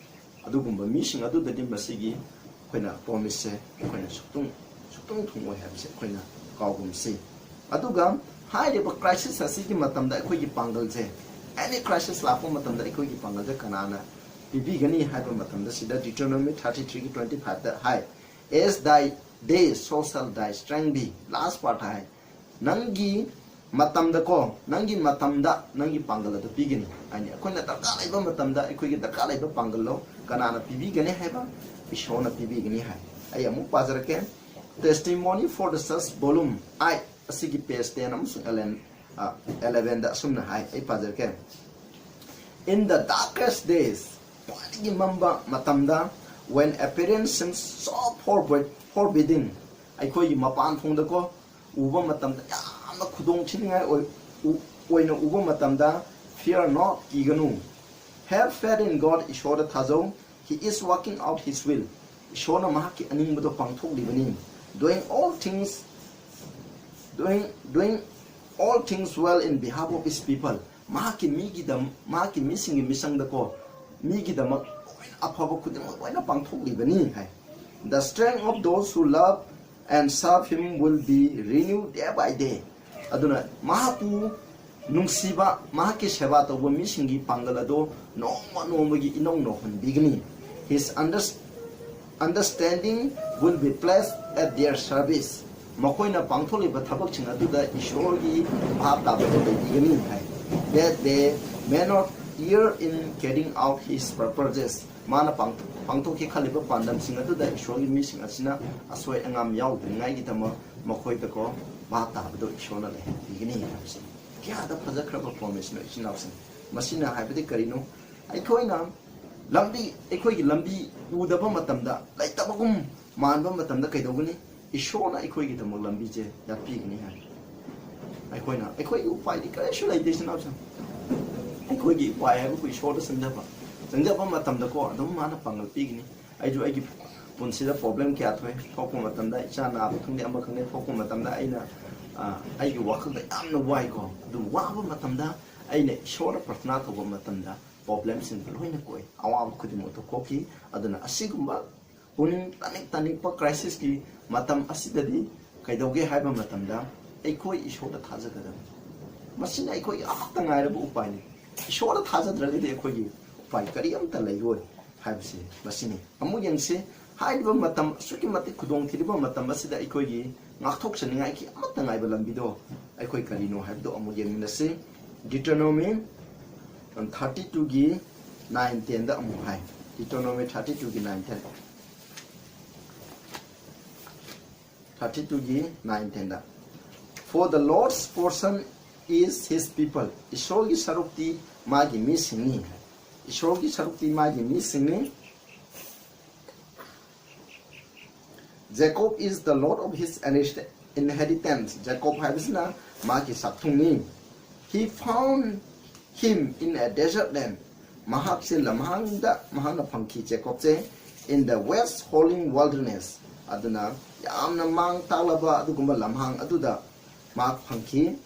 ꯑꯗꯨꯒꯨꯝꯕ ꯃꯤꯁꯤꯡ ꯑꯗꯨꯗꯗꯤ ꯃꯁꯤꯒꯤ ꯑꯩꯈꯣꯏꯅ ꯄ꯭ꯔꯣꯃꯤꯁꯁꯦ ꯑꯩꯈꯣꯏꯅ ꯁꯨꯛꯇꯨꯡ, ꯁꯨꯛꯇꯨꯡ ꯊꯨꯡꯉꯣꯏ ꯍꯥꯏꯕꯁꯦ ꯑꯩꯈꯣꯏꯅ ꯀꯥꯎꯒꯨꯝꯁꯤ꯫ ꯑꯗꯨꯒ ꯍꯥꯏꯔꯤꯕ ꯀ꯭ꯔꯥꯏꯁꯤꯁ ꯑꯁꯤꯒꯤ ꯃꯇꯝꯗ ꯑꯩꯈꯣꯏꯒꯤ ꯄꯥꯡꯒꯜꯁꯦ, ꯑꯦꯅꯤ ꯀ꯭ꯔꯥꯏꯁꯤꯁ ꯂꯥꯛꯄ ꯃꯇꯝꯗ ꯑꯩꯈꯣꯏꯒꯤ ꯄꯥꯡꯒꯜꯁꯦ ꯀꯅꯥꯅ ꯄꯤꯕꯤꯒꯅꯤ ꯍꯥꯏꯕ ꯃꯇꯝꯗ, ꯁꯤꯗ Deuteronomy thirty three twenty five ꯇ ꯍꯥꯏ, "As thy days, so shall thy strength be." Last part ꯍꯥꯏ, ꯅꯪꯒꯤ ꯃꯇꯝꯗꯀꯣ, ꯅꯪꯒꯤ ꯃꯇꯝꯗ ꯅꯪꯒꯤ ꯄꯥꯡꯒꯜ ꯑꯗꯨ ꯄꯤꯒꯅꯤ ꯍꯥꯏꯅꯤ꯫ ꯑꯩꯈꯣꯏꯅ ꯗꯔꯀꯥꯔ ꯂꯩꯕ ꯃꯇꯝꯗ ꯑꯩꯈꯣꯏꯒꯤ ꯗꯔꯀꯥꯔ ꯂꯩꯕ ꯄꯥꯡꯒꯜꯗꯣ ꯀꯅꯥꯅ ꯄꯤꯕꯤꯒꯅꯤ ꯍꯥꯏꯕ? ꯏꯁꯣꯔꯅ ꯄꯤꯕꯤꯒꯅꯤ ꯍꯥꯏ꯫ ꯑꯩ ꯑꯃꯨꯛ ꯄꯥꯖꯔꯛꯀꯦ꯫ Testimony for the Church, volume eight, ꯑꯁꯤꯒꯤ page ten ꯑꯃꯁꯨꯡ eleven, ꯑ, eleven ꯗ ꯑꯁꯨꯝꯅ ꯍꯥꯏ, ꯑꯩ ꯄꯥꯖꯔꯛꯀꯦ꯫ "In the darkest days, ꯈ꯭ꯋꯥꯏꯗꯒꯤ ꯃꯝꯕ ꯃꯇꯝꯗ, when appearance seems so forbid- forbidding, ꯑꯩꯈꯣꯏꯒꯤ ꯃꯄꯥꯟ ꯊꯣꯡꯗꯀꯣ ꯎꯕ ꯃꯇꯝꯗ ꯌꯥꯝꯅ ꯈꯨꯗꯣꯡ ꯊꯤꯅꯤꯡꯉꯥꯏ ꯑꯣꯏ- ꯎ- ꯑꯣꯏꯅ ꯎꯕ ꯃꯇꯝꯗ, fear not, ꯀꯤꯒꯅꯨ, have faith in God, ꯏꯁꯣꯔꯗ ꯊꯥꯖꯧ, He is working out His will, ꯏꯁꯣꯔꯅ ꯃꯍꯥꯛꯀꯤ ꯑꯅꯤꯡꯕꯗꯣ ꯄꯥꯡꯊꯣꯛꯂꯤꯕꯅꯤ, doing all things doing doing all things well in behalf of His people, ꯃꯍꯥꯛꯀꯤ ꯃꯤꯒꯤꯗꯝ ꯃꯍꯥꯛꯀꯤ ꯃꯤꯁꯤꯡꯒꯤ ꯃꯤꯆꯪꯗꯀꯣ ꯃꯤꯒꯤꯗꯃꯛ ꯂꯣꯏꯅ ꯑꯐꯕ ꯈꯨꯗꯤꯡꯃꯛ ꯂꯣꯏꯅ ꯄꯥꯡꯊꯣꯛꯂꯤꯕꯅꯤ ꯍꯥꯏ꯫ The strength of those who love and serve Him will be renewed day by day. ꯑꯗꯨꯅ ꯃꯍꯥꯛꯄꯨ ꯅꯨꯡꯁꯤꯕ ꯃꯍꯥꯛꯀꯤ ꯁꯦꯕꯥ ꯇꯧꯕ ꯃꯤꯁꯤꯡꯒꯤ ꯄꯥꯡꯒꯜ ꯑꯗꯨ ꯅꯣꯡꯃ ꯅꯣꯡꯃꯒꯤ ꯏꯅꯧ ꯅꯧꯍꯟꯕꯤꯒꯅꯤ꯫ His unders- understanding will be placed at their service. ꯃꯈꯣꯏꯅ ꯄꯥꯡꯊꯣꯛꯂꯤꯕ ꯊꯕꯛꯁꯤꯡ ꯑꯗꯨꯗ ꯏꯁꯣꯔꯒꯤ ꯚꯥꯞ ꯇꯥꯕꯗ ꯂꯩꯕꯤꯒꯅꯤ ꯍꯥꯏ꯫ That they may not err in carrying out His purposes. ꯃꯥꯅ ꯄꯥꯡ- ꯄꯥꯡꯊꯣꯛꯀꯦ ꯈꯜꯂꯤꯕ ꯄꯥꯟꯗꯝꯁꯤꯡ ꯑꯗꯨꯗ ꯏꯁꯣꯔꯒꯤ ꯃꯤꯁꯤꯡ ꯑꯁꯤꯅ ꯑꯁꯣꯏ ꯑꯉꯥꯝ ꯌꯥꯎꯗ꯭ꯔꯤꯉꯩꯒꯤꯗꯃꯛ ꯃꯈꯣꯏꯗꯀꯣ ꯚꯥꯞ ꯇꯥꯕꯗꯣ ꯏꯁꯣꯔꯅ ꯂꯩꯍꯟꯕꯤꯒꯅꯤ ꯍꯥꯏꯕꯁꯦ꯫ ꯀꯌꯥꯗ ꯐꯖꯈ꯭ꯔꯕ ꯄ꯭ꯔꯣꯃꯤꯁꯅꯣ ꯏꯆꯤꯟ ꯏꯅꯥꯎꯁꯤꯡ꯫ ꯃꯁꯤꯅ ꯍꯥꯏꯕꯗꯤ ꯀꯔꯤꯅꯣ? ꯑꯩꯈꯣꯏꯅ ꯂꯝꯕꯤ ꯑꯩꯈꯣꯏꯒꯤ ꯂꯝꯕꯤ ꯎꯗꯕ ꯃꯇꯝꯗ, ꯂꯩꯇꯕꯒꯨꯝ ꯃꯥꯟꯕ ꯃꯇꯝꯗ ꯀꯩꯗꯧꯒꯅꯤ? ꯏꯁꯣꯔꯅ ꯑꯩꯈꯣꯏꯒꯤꯗꯃꯛ ꯂꯝꯕꯤꯁꯦ ꯌꯥꯠꯄꯤꯒꯅꯤ ꯍꯥꯏ꯫ ꯑꯩꯈꯣꯏꯅ ꯑꯩꯈꯣꯏꯒꯤ ꯎꯄꯥꯏꯗꯤ ꯀꯔꯤꯁꯨ ꯂꯩꯇꯦ ꯏꯆꯤꯟ ꯏꯅꯥꯎꯁꯤꯡ꯫ ꯑꯩꯈꯣꯏꯒꯤ ꯎꯄꯥꯏ ꯍꯥꯏꯕꯕꯨ ꯏꯁꯣꯔꯗ ꯆꯪꯖꯕ꯫ ꯆꯪꯖꯕ ꯃꯇꯝꯗꯀꯣ ꯑꯗꯨꯝ ꯃꯥꯅ ꯄꯥꯡꯒꯜ ꯄꯤꯒꯅꯤ꯫ ꯑꯩꯁꯨ ꯑꯩꯒꯤ ꯄꯨꯟꯁꯤꯗ ꯄ꯭ꯔꯣꯕ꯭ꯂꯦꯝ ꯀꯌꯥ ꯊꯣꯛꯑꯦ꯫ ꯊꯣꯛꯄ ꯃꯇꯝꯗ ꯏꯆꯥ ꯅꯥꯕ ꯈꯪꯗꯦ ꯑꯃ ꯈꯪꯗꯦ ꯊꯣꯛꯄ ꯃꯇꯝꯗ ꯑꯩꯅ ꯑꯩꯒꯤ ꯋꯥꯈꯜꯗ ꯌꯥꯝꯅ ꯋꯥꯏꯀꯣ꯫ ꯑꯗꯨ ꯋꯥꯕ ꯃꯇꯝꯗ ꯑꯩꯅ ꯏꯁꯣꯔꯗ ꯄ꯭ꯔꯊꯅꯥ ꯇꯧꯕ ꯃꯇꯝꯗ ꯄ꯭ꯔꯣꯕ꯭ꯂꯦꯝꯁꯤꯡꯗꯣ ꯂꯣꯏꯅ ꯀꯣꯛꯏ, ꯑꯋꯥꯕ ꯈꯨꯗꯤꯡꯃꯛꯇꯣ ꯀꯣꯛꯈꯤ꯫ ꯑꯗꯨꯅ ꯑꯁꯤꯒꯨꯝꯕ ꯄꯨꯛꯅꯤꯡ ꯇꯥꯅꯤꯡ ꯇꯥꯅꯤꯡꯕ ꯀ꯭ꯔꯥꯏꯁꯤꯁꯀꯤ ꯃꯇꯝ ꯑꯁꯤꯗꯗꯤ ꯀꯩꯗꯧꯒꯦ ꯍꯥꯏꯕ ꯃꯇꯝꯗ ꯑꯩꯈꯣꯏ ꯏꯁꯣꯔꯗ ꯊꯥꯖꯒꯗꯕꯅꯤ꯫ ꯃꯁꯤꯅ ꯑꯩꯈꯣꯏꯒꯤ ꯑꯃꯠꯇ ꯉꯥꯏꯔꯕ ꯎꯄꯥꯏꯅꯤ꯫ ꯏꯁꯣꯔꯗ ꯊꯥꯖꯗ꯭ꯔꯒꯗꯤ ꯑꯩꯈꯣꯏꯒꯤ ꯎꯄꯥꯏ ꯀꯔꯤ ꯑꯃꯠꯇ ꯂꯩꯔꯣꯏ ꯍꯥꯏꯕꯁꯤ ꯃꯁꯤꯅꯤ꯫ ꯑꯃꯨꯛ ꯌꯦꯡꯁꯤ, ꯍꯥꯏꯔꯤꯕ ꯃꯇꯝ ꯑꯁꯨꯛꯀꯤ ꯃꯇꯤꯛ ꯈꯨꯗꯣꯡꯊꯤꯔꯤꯕ ꯃꯇꯝ ꯑꯁꯤꯗ ꯑꯩꯈꯣꯏꯒꯤ ꯉꯥꯛꯊꯣꯛꯆꯅꯤꯡꯉꯥꯏꯒꯤ ꯑꯃꯠꯇ ꯉꯥꯏꯕ ꯂꯝꯕꯤꯗꯣ ꯑꯩꯈꯣꯏ ꯀꯔꯤꯅꯣ ꯍꯥꯏꯕꯗꯣ ꯑꯃꯨꯛ ꯌꯦꯡꯃꯤꯟꯅꯁꯤ꯫ Deuteronomy thirty two ꯒꯤ nine ten ꯗ ꯑꯃꯨꯛ ꯍꯥꯏ꯫ Deuteronomy thirty two ꯒꯤ nine ten꯫ Thirty two ꯒꯤ nine ten the, "For the Lord's portion is His people." ꯏꯁꯣꯔꯒꯤ ꯁꯔꯨꯛꯇꯤ ꯃꯥꯒꯤ ꯃꯤꯁꯤꯡꯅꯤ꯫ ꯏꯁꯣꯔꯒꯤ ꯁꯔꯨꯛꯇꯤ ꯃꯥꯒꯤ ꯃꯤꯁꯤꯡꯅꯤ꯫ Jacob is the Lord of his inheritance. Jacob ꯍꯥꯏꯕꯁꯤꯅ ꯃꯥꯒꯤ ꯁꯛꯊꯨꯡꯅꯤ꯫ He found him in a desert land. ꯃꯍꯥꯛꯁꯦ ꯂꯝꯍꯥꯡꯗ ꯃꯍꯥꯛꯅ ꯐꯪꯈꯤ, ꯖꯦꯀꯣꯕꯁꯦ, in the waste howling wilderness. ꯑꯗꯨꯅ ꯌꯥꯝꯅ ꯃꯥꯡ ꯇꯥꯛꯂꯕ ꯑꯗꯨꯒꯨꯝꯕ ꯂꯝꯍꯥꯡ ꯑꯗꯨꯗ ꯃꯍꯥꯛ ꯐꯪꯈꯤ꯫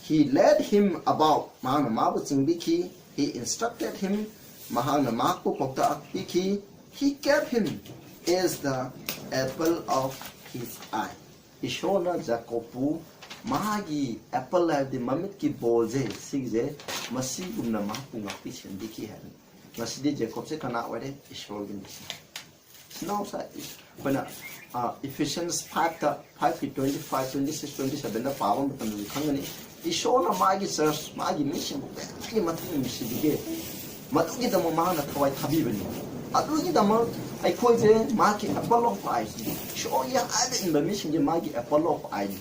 He led him about. ꯃꯍꯥꯛꯅ ꯃꯥꯕꯨ ꯆꯤꯡꯕꯤꯈꯤ꯫ He instructed him. ꯃꯍꯥꯛꯅ ꯃꯍꯥꯛꯄꯨ ꯄꯥꯎꯇꯥꯛ ꯄꯤꯈꯤ꯫ He kept him as the apple of his eye. ꯏꯁꯣꯔꯅ ꯖꯥꯀꯣꯕꯄꯨ ꯃꯥꯒꯤ ꯑꯦꯄꯜ ꯍꯥꯏꯕꯗꯤ ꯃꯃꯤꯠꯀꯤ ꯕꯣꯜꯁꯦ, ꯁꯤꯒꯤꯁꯦ, ꯃꯁꯤꯒꯨꯝꯅ ꯃꯍꯥꯛꯄꯨ ꯉꯥꯛꯄꯤ ꯁꯦꯟꯕꯤꯈꯤ ꯍꯥꯏꯕꯅꯤ꯫ ꯉꯁꯤꯗꯤ ꯖꯦꯀꯣꯕꯁꯦ ꯀꯅꯥ ꯑꯣꯏꯔꯦ? ꯏꯁꯣꯔꯒꯤ ꯃꯤꯁꯤꯡ꯫ ꯏꯆꯤꯟ ꯏꯅꯥꯎꯁꯦ ꯑꯩꯈꯣꯏꯅ, ꯑ, Ephesians five ꯇ, five ꯀꯤ twenty five, twenty six, twenty seven ꯗ ꯄꯥꯕ ꯃꯇꯝꯗꯁꯨ ꯈꯪꯒꯅꯤ꯫ ꯏꯁꯣꯔꯅ ꯃꯥꯒꯤ ꯆꯔꯆ, ꯃꯥꯒꯤ ꯃꯤꯁꯤꯡꯕꯨ ꯀꯌꯥꯒꯤ ꯃꯇꯤꯛ ꯅꯨꯡꯁꯤꯕꯤꯒꯦ꯫ ꯃꯗꯨꯒꯤꯗꯃꯛ ꯃꯍꯥꯛꯅ ꯊꯋꯥꯏ ꯊꯥꯕꯤꯕꯅꯤ꯫ ꯑꯗꯨꯒꯤꯗꯃꯛ ꯑꯩꯈꯣꯏꯁꯦ ꯃꯥꯒꯤ apple of eye ꯅꯤ꯫ ꯏꯁꯣꯔꯒꯤ ꯍꯥꯏꯕ ꯏꯟꯕ ꯃꯤꯁꯤꯡꯁꯦ ꯃꯥꯒꯤ apple of eye ꯅꯤ꯫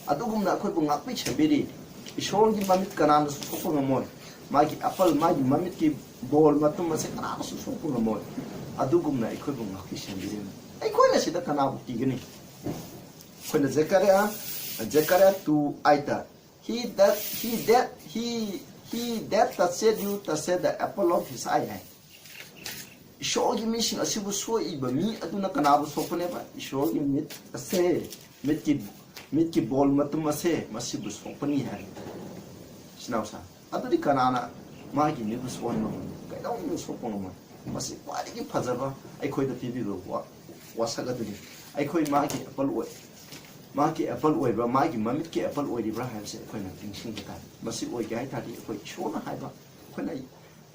ꯑꯗꯨꯒꯨꯝꯅ ꯑꯩꯈꯣꯏꯕꯨ ꯉꯥꯛꯄꯤ ꯁꯦꯟꯕꯤꯔꯤ꯫ ꯏꯁꯣꯔꯒꯤ ꯃꯃꯤꯠ ꯀꯅꯥꯅꯁꯨ ꯁꯣꯛꯄ ꯉꯝꯃꯣꯏ꯫ ꯃꯥꯒꯤ ꯑꯦꯄꯜ, ꯃꯥꯒꯤ ꯃꯃꯤꯠꯀꯤ ꯕꯣꯜ ꯃꯇꯨꯝ ꯑꯁꯦ ꯀꯅꯥꯅꯁꯨ ꯁꯣꯛꯄ ꯉꯝꯃꯣꯏ꯫ ꯑꯗꯨꯒꯨꯝꯅ ꯑꯩꯈꯣꯏꯕꯨ ꯉꯥꯛꯄꯤ ꯁꯦꯟꯕꯤꯔꯤ꯫ ꯑꯩꯈꯣꯏꯅ ꯁꯤꯗ ꯀꯅꯥꯕꯨ ꯀꯤꯒꯅꯤ? ꯑꯩꯈꯣꯏꯅ ꯖꯦꯀꯔꯤꯌꯥ, ꯖꯦꯀꯔꯤꯌꯥ two eight ꯇ, "He that, he that, he, he that touched you touched the apple of his eye" ꯍꯥꯏ꯫ ꯏꯁꯣꯔꯒꯤ ꯃꯤꯁꯤꯡ ꯑꯁꯤꯕꯨ ꯁꯣꯛꯏꯕ ꯃꯤ ꯑꯗꯨꯅ ꯀꯅꯥꯕꯨ ꯁꯣꯛꯄꯅꯦꯕ? ꯏꯁꯣꯔꯒꯤ ꯃꯤꯠ ꯑꯁꯦ, ꯃꯤꯠꯀꯤ, ꯃꯤꯠꯀꯤ ꯕꯣꯜ ꯃꯇꯨꯝ ꯑꯁꯦ ꯃꯁꯤꯕꯨ ꯁꯣꯛꯄꯅꯤ ꯍꯥꯏ꯫ ꯏꯆꯤꯟ ꯏꯅꯥꯎꯁꯥ, ꯑꯗꯨꯗꯤ ꯀꯅꯥꯅ ꯃꯥꯒꯤ ꯃꯤꯠꯄꯨ ꯁꯣꯛꯍꯟꯕ ꯉꯝꯃꯤ? ꯀꯩꯗꯧꯅꯨꯡꯗ ꯁꯣꯛꯄ ꯉꯝꯃꯣꯏ꯫ ꯃꯁꯤ ꯈ꯭ꯋꯥꯏꯗꯒꯤ ꯐꯖꯕ ꯑꯩꯈꯣꯏꯗ ꯄꯤꯕꯤꯕ ꯋꯥ-, ꯋꯥꯁꯛ ꯑꯗꯨꯅꯤ꯫ ꯑꯩꯈꯣꯏ ꯃꯥꯒꯤ ꯑꯦꯄꯜ ꯑꯣꯏ-, ꯃꯥꯒꯤ ꯑꯦꯄꯜ ꯑꯣꯏꯕ꯭ꯔꯥ, ꯃꯥꯒꯤ ꯃꯃꯤꯠꯀꯤ ꯑꯦꯄꯜ ꯑꯣꯏꯔꯤꯕ꯭ꯔꯥ ꯍꯥꯏꯕꯁꯦ ꯑꯩꯈꯣꯏꯅ ꯅꯤꯡꯁꯤꯡꯕ ꯇꯥꯏ꯫ ꯃꯁꯤ ꯑꯣꯏꯒꯦ ꯍꯥꯏ ꯇꯥꯔꯗꯤ ꯑꯩꯈꯣꯏ ꯏꯁꯣꯔꯅ ꯍꯥꯏꯕ, ꯑꯩꯈꯣꯏꯅ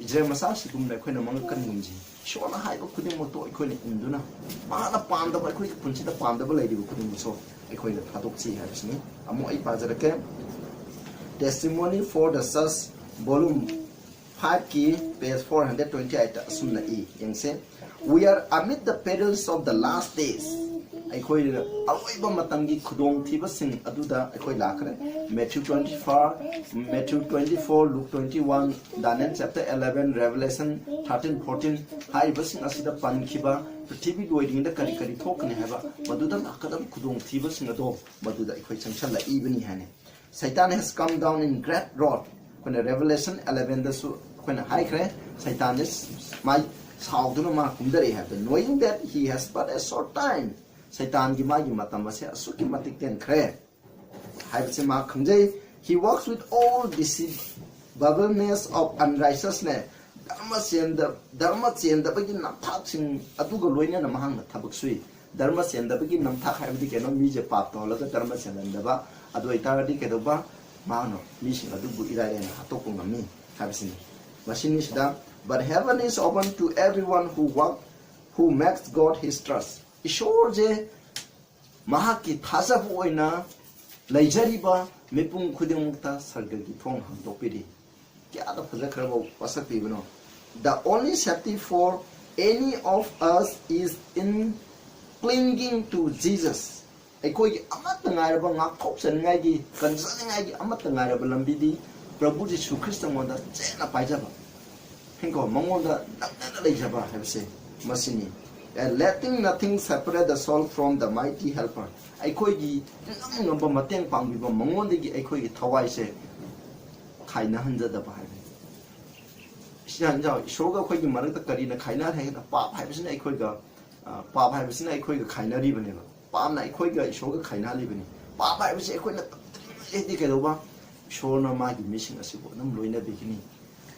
ꯏꯖꯔꯦꯜ ꯃꯆꯥꯁꯤꯒꯨꯝꯅ ꯑꯩꯈꯣꯏꯅ ꯃꯉꯛ ꯀꯟꯒꯨꯝꯁꯤ꯫ ꯏꯁꯣꯔꯅ ꯍꯥꯏꯕ ꯈꯨꯗꯤꯡꯃꯛꯇꯣ ꯑꯩꯈꯣꯏꯅ ꯏꯟꯗꯨꯅ, ꯃꯥꯅ ꯄꯥꯝꯗꯕ, ꯑꯩꯈꯣꯏꯒꯤ ꯄꯨꯟꯁꯤꯗ ꯄꯥꯝꯗꯕ ꯂꯩꯔꯤꯕ ꯈꯨꯗꯤꯡꯃꯛꯁꯨ ꯑꯩꯈꯣꯏꯅ ꯊꯥꯗꯣꯛꯁꯤ ꯍꯥꯏꯕꯁꯤꯅꯤ꯫ ꯑꯃꯨꯛ ꯑꯩ ꯄꯥꯖꯔꯛꯀꯦ꯫ Testimony for the Church, volume five ꯀꯤ page four hundred twenty eight ꯇ ꯑꯁꯨꯝꯅ ꯏ, ꯌꯦꯡꯁꯦ꯫ "We are amid the perils of the last days." ꯑꯩꯈꯣꯏ ꯑꯔꯣꯏꯕ ꯃꯇꯝꯒꯤ ꯈꯨꯗꯣꯡꯊꯤꯕꯁꯤꯡ ꯑꯗꯨꯗ ꯑꯩꯈꯣꯏ ꯂꯥꯛꯈ꯭ꯔꯦ꯫ Matthew twenty-four, Matthew twenty-four, Luke twenty-one, Daniel chapter eleven, Revelation thirteen, fourteen ꯍꯥꯏꯔꯤꯕꯁꯤꯡ ꯑꯁꯤꯗ ꯄꯟꯈꯤꯕ ꯄ꯭ꯔꯤꯊꯤꯕꯤ ꯂꯣꯏꯔꯤꯉꯩꯗ ꯀꯔꯤ ꯀꯔꯤ ꯊꯣꯛꯀꯅꯤ ꯍꯥꯏꯕ, ꯃꯗꯨꯗ ꯂꯥꯛꯀꯗꯕ ꯈꯨꯗꯣꯡꯊꯤꯕꯁꯤꯡ ꯑꯗꯣ ꯃꯗꯨꯗ ꯑꯩꯈꯣꯏ ꯆꯪꯁꯜꯂꯛꯏꯕꯅꯤ ꯍꯥꯏꯅ꯫ Satan has come down in great wrath. ꯑꯩꯈꯣꯏꯅ Revelation elevenꯗꯁꯨ ꯑꯩꯈꯣꯏꯅ ꯍꯥꯏꯈ꯭ꯔꯦ, ꯁꯩꯇꯥꯟꯁꯦ ꯃꯥꯏ ꯁꯥꯎꯗꯨꯅ ꯃꯥ ꯀꯨꯝꯊꯔꯛꯏ ꯍꯥꯏꯕꯗ, knowing that he has but a short time, ꯁꯩꯇꯥꯟꯒꯤ ꯃꯥꯒꯤ ꯃꯇꯝ ꯑꯁꯦ ꯑꯁꯨꯛꯀꯤ ꯃꯇꯤꯛ ꯇꯦꯟꯈ꯭ꯔꯦ ꯍꯥꯏꯕꯁꯦ ꯃꯥ ꯈꯪꯖꯩ꯫ He works with all deceivableness of unrighteousness. ꯙꯔꯃ ꯆꯦꯟꯗ-, ꯙꯔꯃ ꯆꯦꯟꯗꯕꯒꯤ ꯅꯝꯊꯥꯛꯁꯤꯡ ꯑꯗꯨꯒ ꯂꯣꯏꯅꯅ ꯃꯍꯥꯛꯅ ꯊꯕꯛ ꯁꯨꯏ꯫ ꯙꯔꯃ ꯆꯦꯟꯗꯕꯒꯤ ꯅꯝꯊꯥꯛ ꯍꯥꯏꯕꯗꯤ ꯀꯩꯅꯣ? ꯃꯤꯁꯦ ꯄꯥꯞ ꯇꯧꯍꯜꯂꯒ ꯙꯔꯃ ꯆꯦꯜꯍꯟꯗꯕ꯫ ꯑꯗꯨ ꯑꯣꯏꯇꯥꯔꯗꯤ ꯀꯩꯗꯧꯕ? ꯃꯍꯥꯛꯅ ꯃꯤꯁꯤꯡ ꯑꯗꯨꯕꯨ ꯏꯔꯥꯏ ꯂꯥꯏꯅ ꯍꯥꯠꯇꯣꯛꯄ ꯉꯝꯃꯤ ꯍꯥꯏꯕꯁꯤꯅꯤ꯫ ꯃꯁꯤꯅꯤꯁꯤꯗ, "But heaven is open to everyone who work, who makes God his trust." ꯏꯁꯣꯔꯁꯦ ꯃꯍꯥꯛꯀꯤ ꯊꯥꯖꯕ ꯑꯣꯏꯅ ꯂꯩꯖꯔꯤꯕ ꯃꯤꯄꯨꯝ ꯈꯨꯗꯤꯡꯃꯛꯇ ꯁꯔꯒꯒꯤ ꯊꯣꯡ ꯍꯥꯡꯗꯣꯛꯄꯤꯔꯤ꯫ ꯀꯌꯥꯗ ꯐꯖꯈ꯭ꯔꯕ ꯋꯥꯁꯛ ꯄꯤꯕꯅꯣ! "The only safety for any of us is in clinging to Jesus." ꯑꯩꯈꯣꯏꯒꯤ ꯑꯃꯠꯇ ꯉꯥꯏꯔꯕ ꯉꯥꯛꯊꯣꯛꯆꯅꯤꯡꯉꯥꯏꯒꯤ, ꯀꯟꯖꯅꯤꯡꯉꯥꯏꯒꯤ ꯑꯃꯠꯇ ꯉꯥꯏꯔꯕ ꯂꯝꯕꯤꯗꯤ ꯄ꯭ꯔꯚꯨ ꯖꯤꯁꯨ ꯈ꯭ꯔꯤꯁꯇꯉꯣꯟꯗ ꯆꯦꯠꯅ ꯄꯥꯏꯖꯕ, ꯍꯦꯡꯀꯣ, ꯃꯉꯣꯟꯗ ꯅꯛꯅꯅ ꯂꯩꯖꯕ ꯍꯥꯏꯕꯁꯦ ꯃꯁꯤꯅꯤ꯫ "And letting nothing separate the soul from the mighty helper." ꯑꯩꯈꯣꯏꯒꯤ ꯏꯉꯝ ꯉꯝꯕ ꯃꯇꯦꯡ ꯄꯥꯡꯕꯤꯕ ꯃꯉꯣꯟꯗꯒꯤ ꯑꯩꯈꯣꯏꯒꯤ ꯊꯋꯥꯏꯁꯦ ꯈꯥꯏꯅꯍꯟꯖꯗꯕ ꯍꯥꯏꯕꯅꯤ꯫ ꯏꯁꯥ-, ꯏꯁꯥ-, ꯏꯁꯣꯔꯒ ꯑꯩꯈꯣꯏꯒꯤ ꯃꯔꯛꯇ ꯀꯔꯤꯅ ꯈꯥꯏꯅꯍꯜꯂꯦ ꯍꯥꯏꯅ? ꯄꯥꯞ ꯍꯥꯏꯕꯁꯤꯅ ꯑꯩꯈꯣꯏꯒ, ꯑ, ꯄꯥꯞ ꯍꯥꯏꯕꯁꯤꯅ ꯑꯩꯈꯣꯏꯒ ꯈꯥꯏꯅꯔꯤꯕꯅꯦꯕ꯫ ꯄꯥꯞꯅ ꯑꯩꯈꯣꯏꯒ ꯏꯁꯣꯔꯒ ꯈꯥꯏꯅꯍꯜꯂꯤꯕꯅꯤ꯫ ꯄꯥꯞ ꯍꯥꯏꯕꯁꯤ ꯑꯩꯈꯣꯏꯅ ꯇꯧꯗ꯭ꯔꯤꯉꯩꯗꯤ ꯀꯩꯗꯧꯕ? ꯏꯁꯣꯔꯅ ꯃꯥꯒꯤ ꯃꯤꯁꯤꯡ ꯑꯁꯤꯕꯨ ꯑꯗꯨꯝ ꯂꯣꯏꯅꯕꯤꯒꯅꯤ꯫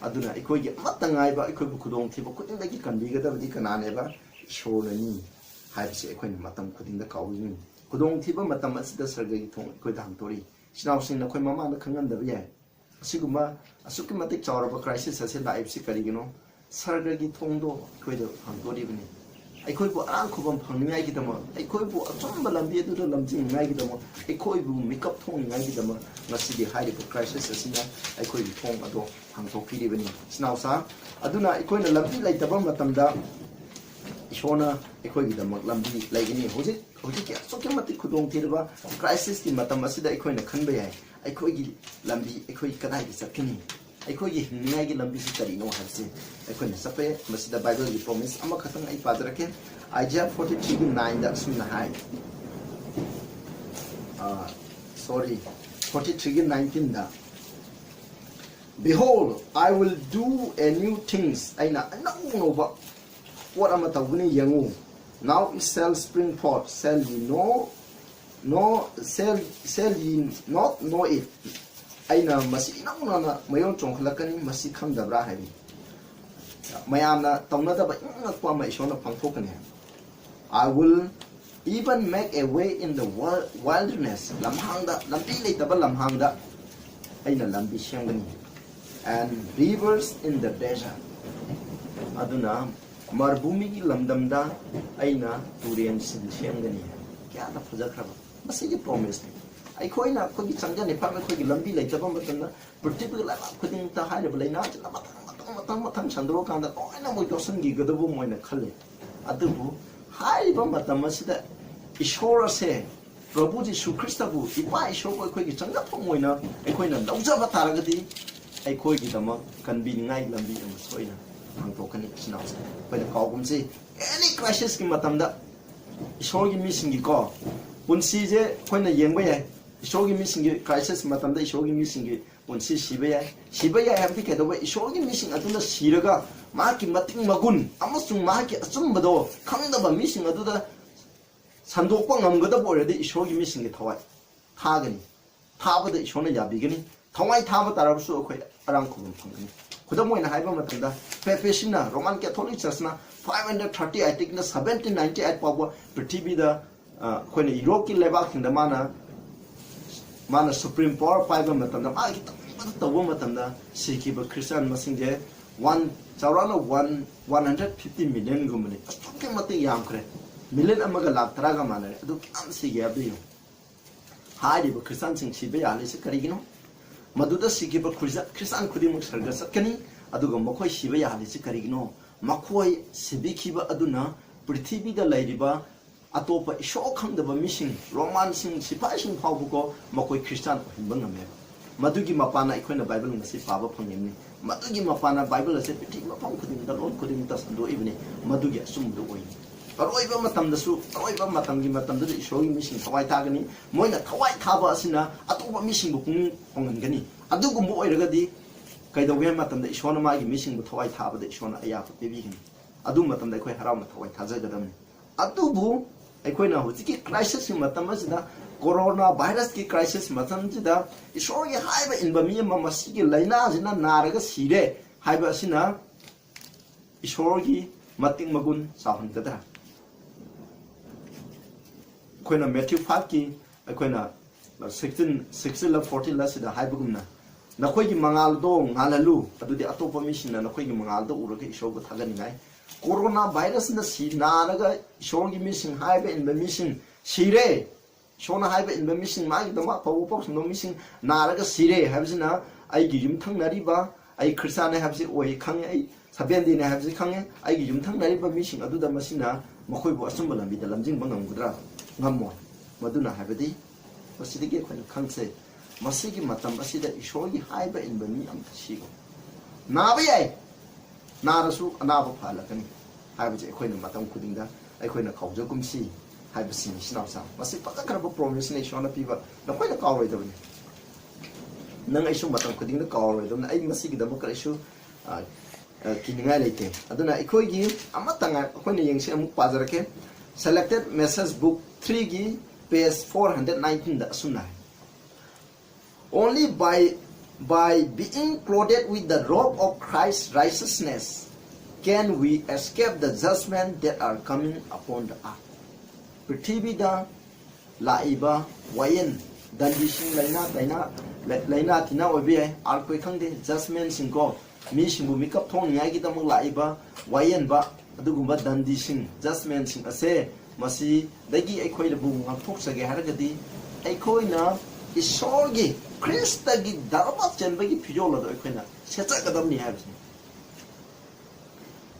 ꯑꯗꯨꯅ ꯑꯩꯈꯣꯏꯒꯤ ꯑꯃꯠꯇ ꯉꯥꯏꯕ, ꯑꯩꯈꯣꯏꯕꯨ ꯈꯨꯗꯣꯡꯊꯤꯕ ꯈꯨꯗꯤꯡꯗꯒꯤ ꯀꯟꯕꯤꯒꯗꯕꯗꯤ ꯀꯅꯥꯅꯦꯕ? ꯏꯁꯣꯔꯅꯅꯤ ꯍꯥꯏꯕꯁꯤ ꯑꯩꯈꯣꯏꯅ ꯃꯇꯝ ꯈꯨꯗꯤꯡꯗ ꯀꯥꯎꯏ꯫ ꯈꯨꯗꯣꯡꯊꯤꯕ ꯃꯇꯝ ꯑꯁꯤꯗ ꯁꯔꯒꯒꯤ ꯊꯣꯡ ꯑꯩꯈꯣꯏꯗ ꯍꯥꯡꯗꯣꯔꯤ꯫ ꯏꯆꯤꯟ ꯏꯅꯥꯎꯁꯤꯡ, ꯅꯈꯣꯏ ꯃꯃꯥꯡꯗ ꯈꯪꯍꯟꯗꯕ ꯌꯥꯏ꯫ ꯑꯁꯤꯒꯨꯝꯕ ꯑꯁꯨꯛꯀꯤ ꯃꯇꯤꯛ ꯆꯥꯎꯔꯕ crisis ꯑꯁꯤ ꯂꯥꯛꯏꯕꯁꯤ ꯀꯔꯤꯒꯤꯅꯣ? ꯁꯔꯒꯒꯤ ꯊꯣꯡꯗꯣ ꯑꯩꯈꯣꯏꯗ ꯍꯥꯡꯗꯣꯔꯤꯕꯅꯤ꯫ ꯑꯩꯈꯣꯏꯕꯨ ꯑꯔꯥꯝ ꯈꯨꯕꯝ ꯐꯪꯅꯤꯡꯉꯥꯏꯒꯤꯗꯃꯛ, ꯑꯩꯈꯣꯏꯕꯨ ꯑꯆꯨꯝꯕ ꯂꯝꯕꯤ ꯑꯗꯨꯗ ꯂꯝꯖꯤꯡꯅꯤꯡꯉꯥꯏꯒꯤꯗꯃꯛ, ꯑꯩꯈꯣꯏꯕꯨ ꯃꯤꯀꯞ ꯊꯣꯛꯅꯤꯡꯉꯥꯏꯒꯤꯗꯃꯛ ꯉꯁꯤꯗꯤ ꯍꯥꯏꯔꯤꯕ crisis ꯑꯁꯤꯅ ꯑꯩꯈꯣꯏꯒꯤ ꯊꯣꯡ ꯑꯗꯣ ꯍꯥꯡꯗꯣꯛꯄꯤꯔꯤꯕꯅꯤ꯫ ꯏꯆꯤꯟ ꯏꯅꯥꯎꯁꯥ, ꯑꯗꯨꯅ ꯑꯩꯈꯣꯏꯅ ꯂꯝꯕꯤ ꯂꯩꯇꯕ ꯃꯇꯝꯗ ꯏꯁꯣꯔꯅ ꯑꯩꯈꯣꯏꯒꯤꯗꯃꯛ ꯂꯝꯕꯤ ꯂꯩꯒꯅꯤ꯫ ꯍꯧꯖꯤꯛ ꯍꯧꯖꯤꯛꯀꯤ ꯑꯁꯨꯛꯀꯤ ꯃꯇꯤꯛ ꯈꯨꯗꯣꯡꯊꯤꯔꯕ crisis ꯀꯤ ꯃꯇꯝ ꯑꯁꯤꯗ ꯑꯩꯈꯣꯏꯅ ꯈꯟꯕ ꯌꯥꯏ, ꯑꯩꯈꯣꯏꯒꯤ ꯂꯝꯕꯤ ꯑꯩꯈꯣꯏ ꯀꯗꯥꯏꯗ ꯆꯠꯀꯅꯤ? ꯑꯩꯈꯣꯏꯒꯤ ꯍꯤꯡꯅꯤꯡꯉꯥꯏꯒꯤ ꯂꯝꯕꯤꯁꯤ ꯀꯔꯤꯅꯣ ꯍꯥꯏꯕꯁꯤ ꯑꯩꯈꯣꯏꯅ ꯆꯠꯄ ꯌꯥꯏ꯫ ꯃꯁꯤꯗ Bible ꯒꯤ promise ꯑꯃꯈꯛꯇꯪ ꯑꯩ ꯄꯥꯖꯔꯛꯀꯦ꯫ Isaiah forty three ꯒꯤ nine ꯗ ꯑꯁꯨꯝꯅ ꯍꯥꯏ, sorry, forty three ꯒꯤ nineteen the, "Behold, I will do a new things." ꯑꯩꯅ ꯑꯅꯧ ꯑꯅꯧꯕ ꯄꯣꯠ ꯑꯃ ꯇꯧꯒꯅꯤ, ꯌꯦꯡꯉꯨ꯫ "Now it shall spring forth, shall ye know, know, shall, shall ye not know it?" ꯑꯩꯅ ꯃꯁꯤ ꯏꯅꯧ ꯅꯧꯅ ꯃꯌꯣꯟ ꯆꯣꯡꯈꯠꯂꯛꯀꯅꯤ, ꯃꯁꯤ ꯈꯪꯗꯕ꯭ꯔꯥ ꯍꯥꯏꯔꯤ꯫ ꯃꯌꯥꯝꯅ ꯇꯧꯅꯗꯕ ꯏꯉꯛꯄ ꯑꯃ ꯏꯁꯣꯔꯅ ꯄꯥꯡꯊꯣꯛꯀꯅꯤ꯫ "I will even make a way in the wil- wilderness." ꯂꯝꯍꯥꯡꯗ, ꯂꯝꯕꯤ ꯂꯩꯇꯕ ꯂꯝꯍꯥꯡꯗ ꯑꯩꯅ ꯂꯝꯕꯤ ꯁꯦꯝꯒꯅꯤ꯫ "And rivers in the desert." ꯑꯗꯨꯅ ꯃꯔꯨꯚꯨꯃꯤꯒꯤ ꯂꯝꯗꯝꯗ ꯑꯩꯅ ꯇꯨꯔꯦꯟꯁꯤꯡ ꯁꯦꯝꯒꯅꯤ꯫ ꯀꯌꯥꯗ ꯐꯖꯈ꯭ꯔꯕ ꯃꯁꯤꯒꯤ promise ꯅꯤ꯫ ꯑꯩꯈꯣꯏꯅ ꯑꯩꯈꯣꯏꯒꯤ ꯆꯪꯖꯅꯤꯐꯝ, ꯑꯩꯈꯣꯏꯒꯤ ꯂꯝꯕꯤ ꯂꯩꯇꯕ ꯃꯇꯝꯗ ꯄ꯭ꯔꯤꯊꯤꯕꯤꯒꯤ ꯂꯩꯕꯥꯛ ꯈꯨꯗꯤꯡꯃꯛꯇ ꯍꯥꯏꯔꯤꯕ ꯂꯥꯏꯅꯥꯁꯤꯅ ꯃꯊꯪ ꯃꯊꯪ ꯃꯊꯪ ꯃꯊꯪ ꯁꯟꯗꯣꯛꯑꯀꯥꯟꯗ ꯂꯣꯏꯅꯃꯛ ꯌꯣꯠꯁꯤꯟꯈꯤꯒꯗꯕ ꯑꯃ ꯑꯣꯏꯅ ꯈꯜꯂꯤ꯫ ꯑꯗꯨꯕꯨ ꯍꯥꯏꯔꯤꯕ ꯃꯇꯝ ꯑꯁꯤꯗ ꯏꯁꯣꯔ ꯑꯁꯦ, ꯄ꯭ꯔꯚꯨ ꯖꯤꯁꯨ ꯈ꯭ꯔꯤꯁꯇꯕꯨ, ꯏꯄꯥ ꯏꯁꯣꯔꯕꯨ ꯑꯩꯈꯣꯏꯒꯤ ꯆꯪꯖꯐꯝ ꯑꯣꯏꯅ ꯑꯩꯈꯣꯏꯅ ꯂꯧꯖꯕ ꯇꯥꯔꯒꯗꯤ ꯑꯩꯈꯣꯏꯒꯤꯗꯃꯛ ꯀꯟꯕꯤꯅꯤꯡꯉꯥꯏ ꯂꯝꯕꯤ ꯑꯃ ꯁꯣꯏꯅ ꯍꯥꯡꯗꯣꯛꯀꯅꯤ꯫ ꯏꯆꯤꯟ ꯏꯅꯥꯎꯁꯦ ꯑꯩꯈꯣꯏꯅ ꯀꯥꯎꯒꯨꯝꯁꯤ, any crisis ꯀꯤ ꯃꯇꯝꯗ ꯏꯁꯣꯔꯒꯤ ꯃꯤꯁꯤꯡꯒꯤꯀꯣ ꯄꯨꯟꯁꯤꯁꯦ ꯑꯩꯈꯣꯏꯅ ꯌꯦꯡꯕ ꯌꯥꯏ꯫ ꯏꯁꯣꯔꯒꯤ ꯃꯤꯁꯤꯡꯒꯤ crisis ꯃꯇꯝꯗ ꯏꯁꯣꯔꯒꯤ ꯃꯤꯁꯤꯡꯒꯤ ꯄꯨꯟꯁꯤ ꯁꯤꯕ ꯌꯥꯏ꯫ ꯁꯤꯕ ꯌꯥꯏ ꯍꯥꯏꯕꯗꯤ ꯀꯩꯗꯧꯕ? ꯏꯁꯣꯔꯒꯤ ꯃꯤꯁꯤꯡ ꯑꯗꯨꯅ ꯁꯤꯔꯒ ꯃꯍꯥꯛꯀꯤ ꯃꯇꯤꯛ ꯃꯒꯨꯟ ꯑꯃꯁꯨꯡ ꯃꯍꯥꯛꯀꯤ ꯑꯆꯨꯝꯕꯗꯣ ꯈꯪꯗꯕ ꯃꯤꯁꯤꯡ ꯑꯗꯨꯗ ꯁꯟꯗꯣꯛꯄ ꯉꯝꯒꯗꯕ ꯑꯣꯏꯔꯗꯤ ꯏꯁꯣꯔꯒꯤ ꯃꯤꯁꯤꯡꯒꯤ ꯊꯋꯥꯏ ꯊꯥꯒꯅꯤ꯫ ꯊꯥꯕꯗ ꯏꯁꯣꯔꯅ ꯌꯥꯕꯤꯒꯅꯤ꯫ ꯊꯋꯥꯏ ꯊꯥꯕ ꯇꯥꯔꯕꯁꯨ ꯑꯩꯈꯣꯏ ꯑꯔꯥꯝ ꯈꯨꯕꯝ ꯐꯪꯒꯅꯤ꯫ ꯈꯨꯗꯝ ꯑꯣꯏꯅ ꯍꯥꯏꯕ ꯃꯇꯝꯗ, ꯄꯦꯄꯦꯁꯤꯅ, Roman Catholic Church ꯅ five hundred thirty eight ꯇꯒꯤꯅ seventeen ninety eight ꯐꯥꯎꯕ ꯄ꯭ꯔꯤꯊꯤꯕꯤꯗ, ꯑ, ꯑꯩꯈꯣꯏꯅ ꯌꯨꯔꯣꯞꯀꯤ ꯂꯩꯕꯥꯛꯁꯤꯡꯗ ꯃꯥꯅ, ꯃꯥꯅ supreme power ꯄꯥꯏꯕ ꯃꯇꯝꯗ, ꯃꯥꯒꯤ ꯇꯧꯅꯤꯡꯕꯗ ꯇꯧꯕ ꯃꯇꯝꯗ, ꯁꯤꯈꯤꯕ ꯈ꯭ꯔꯤꯁꯇꯤꯌꯥꯟ ꯃꯁꯤꯡꯁꯦ one, ꯆꯥꯎꯔꯥꯛꯅ one, one hundred fifty million ꯒꯨꯝꯕꯅꯤ꯫ ꯑꯁꯨꯛꯀꯤ ꯃꯇꯤꯛ ꯌꯥꯝꯈ꯭ꯔꯦ꯫ Million ꯑꯃꯒ ꯂꯥꯛ ꯇꯔꯥꯒ ꯃꯥꯟꯅꯔꯦ꯫ ꯑꯗꯨ ꯀꯌꯥꯝ ꯁꯤꯒꯦ ꯍꯥꯏꯕꯗꯨ ꯌꯦꯡꯉꯨ꯫ ꯍꯥꯏꯔꯤꯕ ꯈ꯭ꯔꯤꯁꯇꯥꯟꯁꯤꯡ ꯁꯤꯕ ꯌꯥꯍꯜꯂꯤꯁꯤ ꯀꯔꯤꯒꯤꯅꯣ? ꯃꯗꯨꯗ ꯁꯤꯈꯤꯕ ꯈ꯭ꯔꯤꯁ-, ꯈ꯭ꯔꯤꯁꯇꯥꯟ ꯈꯨꯗꯤꯡꯃꯛ ꯁꯔꯒ ꯆꯠꯀꯅꯤ꯫ ꯑꯗꯨꯒ ꯃꯈꯣꯏ ꯁꯤꯕ ꯌꯥꯍꯜꯂꯤꯁꯤ ꯀꯔꯤꯒꯤꯅꯣ? ꯃꯈꯣꯏ ꯁꯤꯕꯤꯈꯤꯕ ꯑꯗꯨꯅ ꯄ꯭ꯔꯤꯊꯤꯕꯤꯗ ꯂꯩꯔꯤꯕ ꯑꯇꯣꯞꯄ ꯏꯁꯣꯔ ꯈꯪꯗꯕ ꯃꯤꯁꯤꯡ, ꯔꯣꯃꯥꯟꯁꯤꯡ, ꯁꯤꯐꯥꯏꯁꯤꯡ ꯐꯥꯎꯕꯀꯣ, ꯃꯈꯣꯏ ꯈ꯭ꯔꯤꯁꯇꯥꯟ ꯑꯣꯏꯍꯟꯕ ꯉꯝꯃꯦꯕ꯫ ꯃꯗꯨꯒꯤ ꯃꯄꯥꯟꯅ ꯑꯩꯈꯣꯏꯅ ꯕꯥꯏꯕꯜ ꯉꯁꯤ ꯄꯥꯕ ꯐꯪꯉꯤꯕꯅꯤ꯫ ꯃꯗꯨꯒꯤ ꯃꯄꯥꯟꯅ ꯕꯥꯏꯕꯜ ꯑꯁꯦ ꯄ꯭ꯔꯤꯊꯤꯕꯤ ꯃꯐꯝ ꯈꯨꯗꯤꯡꯗ, ꯂꯣꯟ ꯈꯨꯗꯤꯡꯃꯛꯇ ꯁꯟꯗꯣꯛꯏꯕꯅꯤ꯫ ꯃꯗꯨꯒꯤ ꯑꯆꯨꯝꯕꯗꯨ ꯑꯣꯏꯅꯤ꯫ ꯑꯔꯣꯏꯕ ꯃꯇꯝꯗꯁꯨ, ꯑꯔꯣꯏꯕ ꯃꯇꯝꯒꯤ ꯃꯇꯝꯗꯨꯗ ꯏꯁꯣꯔꯒꯤ ꯃꯤꯁꯤꯡ ꯊꯋꯥꯏ ꯊꯥꯒꯅꯤ꯫ ꯃꯣꯏꯅ ꯊꯋꯥꯏ ꯊꯥꯕ ꯑꯁꯤꯅ ꯑꯇꯣꯞꯄ ꯃꯤꯁꯤꯡꯕꯨ ꯄꯨꯛꯅꯤꯡ ꯍꯣꯡꯍꯟꯒꯅꯤ꯫ ꯑꯗꯨꯒꯨꯝꯕ ꯑꯣꯏꯔꯒꯗꯤ ꯀꯩꯗꯧꯒꯦ ꯍꯥꯏꯕ ꯃꯇꯝꯗ ꯏꯁꯣꯔꯅ ꯃꯥꯒꯤ ꯃꯤꯁꯤꯡꯕꯨ ꯊꯋꯥꯏ ꯊꯥꯕꯗ ꯏꯁꯣꯔꯅ ꯑꯌꯥꯕ ꯄꯤꯕꯤꯒꯅꯤ꯫ ꯑꯗꯨ ꯃꯇꯝꯗ ꯑꯩꯈꯣꯏ ꯍꯔꯥꯎꯅ ꯊꯋꯥꯏ ꯊꯥꯖꯒꯗꯕꯅꯤ꯫ ꯑꯗꯨꯕꯨ ꯑꯩꯈꯣꯏꯅ ꯍꯧꯖꯤꯛꯀꯤ ꯀ꯭ꯔꯥꯏꯁꯤꯁꯀꯤ ꯃꯇꯝ ꯑꯁꯤꯗ, ꯀꯣꯔꯣꯅꯥ ꯚꯥꯏꯔꯁꯀꯤ ꯀ꯭ꯔꯥꯏꯁꯤꯁ ꯃꯇꯝꯁꯤꯗ, ꯏꯁꯣꯔꯒꯤ ꯍꯥꯏꯕ ꯏꯟꯕ ꯃꯤ ꯑꯃ ꯃꯁꯤꯒꯤ ꯂꯥꯏꯅꯥꯁꯤꯅ ꯅꯥꯔꯒ ꯁꯤꯔꯦ ꯍꯥꯏꯕ ꯑꯁꯤꯅ ꯏꯁꯣꯔꯒꯤ ꯃꯇꯤꯛ ꯃꯒꯨꯟ ꯆꯥꯎꯍꯟꯒꯗ꯭ꯔꯥ? ꯑꯩꯈꯣꯏꯅ ꯃꯦꯊ꯭ꯌꯨ ꯐꯥꯏꯚꯀꯤ, ꯑꯩꯈꯣꯏꯅ ꯁꯤꯛꯁꯇꯤꯟ, ꯁꯤꯛꯁꯇꯤꯟꯂ ꯐꯣꯔꯇꯤꯟꯂ ꯁꯤꯗ ꯍꯥꯏꯕꯒꯨꯝꯅ, "ꯅꯈꯣꯏꯒꯤ ꯃꯉꯥꯜꯗꯣ ꯉꯥꯜꯍꯜꯂꯨ, ꯑꯗꯨꯗꯤ ꯑꯇꯣꯞꯄ ꯃꯤꯁꯤꯡꯅ ꯅꯈꯣꯏꯒꯤ ꯃꯉꯥꯜꯗꯣ ꯎꯔꯒ ꯏꯁꯣꯔꯕꯨ ꯊꯥꯒꯠꯅꯤꯡꯉꯥꯏ"꯫ ꯀꯣꯔꯣꯅꯥ ꯚꯥꯏꯔꯁꯅ ꯁꯤ ꯅꯥꯔꯒ ꯏꯁꯣꯔꯒꯤ ꯃꯤꯁꯤꯡ, ꯍꯥꯏꯕ ꯏꯟꯕ ꯃꯤꯁꯤꯡ ꯁꯤꯔꯦ꯫ ꯏꯁꯣꯔꯅ ꯍꯥꯏꯕ ꯏꯟꯕ ꯃꯤꯁꯤꯡ, ꯃꯥꯒꯤꯗꯃꯛ ꯑꯐꯕ ꯄꯥꯎ ꯁꯟꯗꯣꯛꯄ ꯃꯤꯁꯤꯡ ꯅꯥꯔꯒ ꯁꯤꯔꯦ ꯍꯥꯏꯕꯁꯤꯅ, ꯑꯩꯒꯤ ꯌꯨꯝꯊꯪꯅꯔꯤꯕ, ꯑꯩ ꯈ꯭ꯔꯤꯁꯇꯥꯟꯅꯦ ꯍꯥꯏꯕꯁꯤ ꯑꯣꯏ ꯈꯪꯉꯦ, ꯑꯩ ꯁꯚꯦꯟ ꯗꯦꯅꯦ ꯍꯥꯏꯕꯁꯤ ꯈꯪꯉꯦ, ꯑꯩꯒꯤ ꯌꯨꯝꯊꯪꯅꯔꯤꯕ ꯃꯤꯁꯤꯡ ꯑꯗꯨꯗ ꯃꯁꯤꯅ ꯃꯈꯣꯏꯕꯨ ꯑꯆꯨꯝꯕ ꯂꯝꯕꯤꯗ ꯂꯝꯖꯤꯡꯕ ꯉꯝꯒꯗ꯭ꯔꯥ? ꯉꯝꯃꯣꯏ꯫ ꯃꯗꯨꯅ ꯍꯥꯏꯕꯗꯤ, ꯃꯁꯤꯗꯒꯤ ꯑꯩꯈꯣꯏꯅ ꯈꯪꯁꯦ, ꯃꯁꯤꯒꯤ ꯃꯇꯝ ꯑꯁꯤꯗ ꯏꯁꯣꯔꯒꯤ ꯍꯥꯏꯕ ꯏꯟꯕ ꯃꯤ ꯑꯝꯇ ꯁꯤꯔꯣꯏ꯫ ꯅꯥꯕ ꯌꯥꯏ, ꯅꯥꯔꯁꯨ ꯑꯅꯥꯕ ꯐꯍꯜꯂꯛꯀꯅꯤ ꯍꯥꯏꯕꯁꯦ ꯑꯩꯈꯣꯏꯅ ꯃꯇꯝ ꯈꯨꯗꯤꯡꯗ ꯑꯩꯈꯣꯏꯅ ꯀꯥꯎꯖꯒꯨꯝꯁꯤ ꯍꯥꯏꯕꯁꯤꯅꯤ, ꯏꯆꯤꯟ ꯏꯅꯥꯎꯁꯥ꯫ ꯃꯁꯤ ꯐꯖꯈ꯭ꯔꯕ ꯄ꯭ꯔꯣꯃꯤꯁꯅꯤ ꯏꯁꯣꯔꯅ ꯄꯤꯕ, ꯅꯈꯣꯏꯅ ꯀꯥꯎꯔꯣꯏꯗꯕꯅꯤ꯫ ꯅꯪ ꯑꯩꯁꯨ ꯃꯇꯝ ꯈꯨꯗꯤꯡꯗ ꯀꯥꯎꯔꯣꯏꯗꯕꯅꯤ꯫ ꯑꯩ ꯃꯁꯤꯒꯤꯗꯃꯛ ꯀꯔꯤꯁꯨ, ꯑ, ꯑ, ꯀꯤꯅꯤꯡꯉꯥꯏ ꯂꯩꯇꯦ꯫ ꯑꯗꯨꯅ ꯑꯩꯈꯣꯏꯒꯤ ꯑꯃꯠꯇ ꯉꯥꯏ-, ꯑꯩꯈꯣꯏꯅ ꯌꯦꯡꯁꯤ, ꯑꯃꯨꯛ ꯄꯥꯖꯔꯛꯀꯦ꯫ Selected Message Book threeꯒꯤ page four hundred nineteenꯗ ꯑꯁꯨꯝꯅ ꯍꯥꯏ, "Only by, by being clothed with the robe of Christ's righteousness can we escape the judgment that are coming upon the earth." ꯄ꯭ꯔꯤꯊꯤꯕꯤꯗ ꯂꯥꯛꯏꯕ ꯋꯥꯌꯦꯜ, ꯗꯟꯗꯤꯁꯤꯡ, ꯂꯥꯏꯅꯥ ꯇꯥꯏꯅꯥ, ꯂꯥꯏꯅꯥ ꯇꯤꯟꯅꯥ ꯑꯣꯏꯕ ꯌꯥꯏ, ꯑꯥꯔꯠꯀ꯭ꯋꯦꯛ ꯈꯪꯗꯦ, ꯖꯁꯃꯦꯟꯁꯤꯡꯀꯣ, ꯃꯤꯁꯤꯡꯕꯨ ꯃꯤꯀꯞ ꯊꯣꯛꯅꯤꯡꯉꯥꯏꯒꯤꯗꯃꯛ ꯂꯥꯛꯏꯕ ꯋꯥꯌꯦꯟꯕ, ꯑꯗꯨꯒꯨꯝꯕ ꯗꯟꯗꯤꯁꯤꯡ, ꯖꯁꯃꯦꯟꯁꯤꯡ ꯑꯁꯦ ꯃꯁꯤꯗꯒꯤ ꯑꯩꯈꯣꯏꯅꯕꯨ ꯉꯥꯛꯊꯣꯛꯆꯒꯦ ꯍꯥꯏꯔꯒꯗꯤ, ꯑꯩꯈꯣꯏꯅ ꯏꯁꯣꯔꯒꯤ, ꯈ꯭ꯔꯤꯁꯇꯒꯤ ꯙꯔꯃ ꯆꯦꯟꯕꯒꯤ ꯐꯤꯖꯣꯜ ꯑꯗꯨ ꯑꯩꯈꯣꯏꯅ ꯁꯦꯠꯆꯒꯗꯕꯅꯤ ꯍꯥꯏꯕꯁꯤꯅꯤ꯫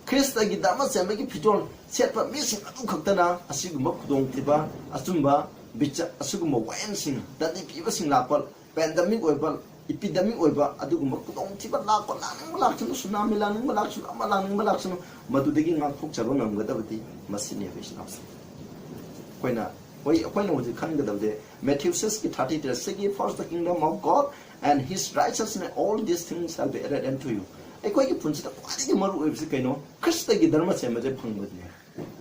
ꯈ꯭ꯔꯤꯁꯇꯒꯤ ꯙꯔꯃ ꯆꯦꯟꯕꯒꯤ ꯐꯤꯖꯣꯜ ꯁꯦꯠꯄ ꯃꯤꯁꯤꯡ ꯑꯗꯨ ꯈꯛꯇꯅ ꯑꯁꯤꯒꯨꯝꯕ ꯈꯨꯗꯣꯡꯊꯤꯕ, ꯑꯆꯨꯝꯕ ꯕꯤꯆꯥ-, ꯑꯁꯤꯒꯨꯝꯕ ꯋꯥꯌꯦꯜꯁꯤꯡ, ꯗꯟꯗꯤ ꯄꯤꯕꯁꯤꯡ ꯂꯥꯛꯄ, ꯄꯦꯟꯗꯦꯃꯤꯛ ꯑꯣꯏꯕ, ꯏꯄꯤꯗꯦꯃꯤꯛ ꯑꯣꯏꯕ ꯑꯗꯨꯒꯨꯝꯕ ꯈꯨꯗꯣꯡꯊꯤꯕ ꯂꯥꯛꯄ, ꯂꯥꯛꯅꯤꯡꯕ ꯂꯥꯛꯁꯅꯨ, ꯁꯨꯅꯥꯃꯤ ꯂꯥꯛꯅꯤꯡꯕ ꯂꯥꯛꯁꯅꯨ, ꯑꯃ ꯂꯥꯛꯅꯤꯡꯕ ꯂꯥꯛꯁꯅꯨ, ꯃꯗꯨꯗꯒꯤ ꯉꯥꯛꯊꯣꯛꯆꯕ ꯉꯝꯒꯗꯕꯗꯤ ꯃꯁꯤꯅꯦꯕ, ꯏꯆꯤꯟ ꯏꯅꯥꯎꯁꯤꯡ꯫ ꯑꯩꯈꯣꯏꯅ, ꯍꯣꯏ, ꯑꯩꯈꯣꯏꯅ ꯍꯧꯖꯤꯛ ꯈꯟꯒꯗꯕꯁꯦ, Matthew six ꯀꯤ thirty three, "Seek ye first the kingdom of God and his righteousness, and all these things shall be added unto you." ꯑꯩꯈꯣꯏꯒꯤ ꯄꯨꯟꯁꯤꯗ ꯈ꯭ꯋꯥꯏꯗꯒꯤ ꯃꯔꯨ ꯑꯣꯏꯕꯁꯤ ꯀꯩꯅꯣ? ꯈ꯭ꯔꯤꯁꯇꯒꯤ ꯙꯔꯃ ꯆꯦꯟꯕꯁꯦ ꯐꯪꯕꯗꯨꯅꯦ꯫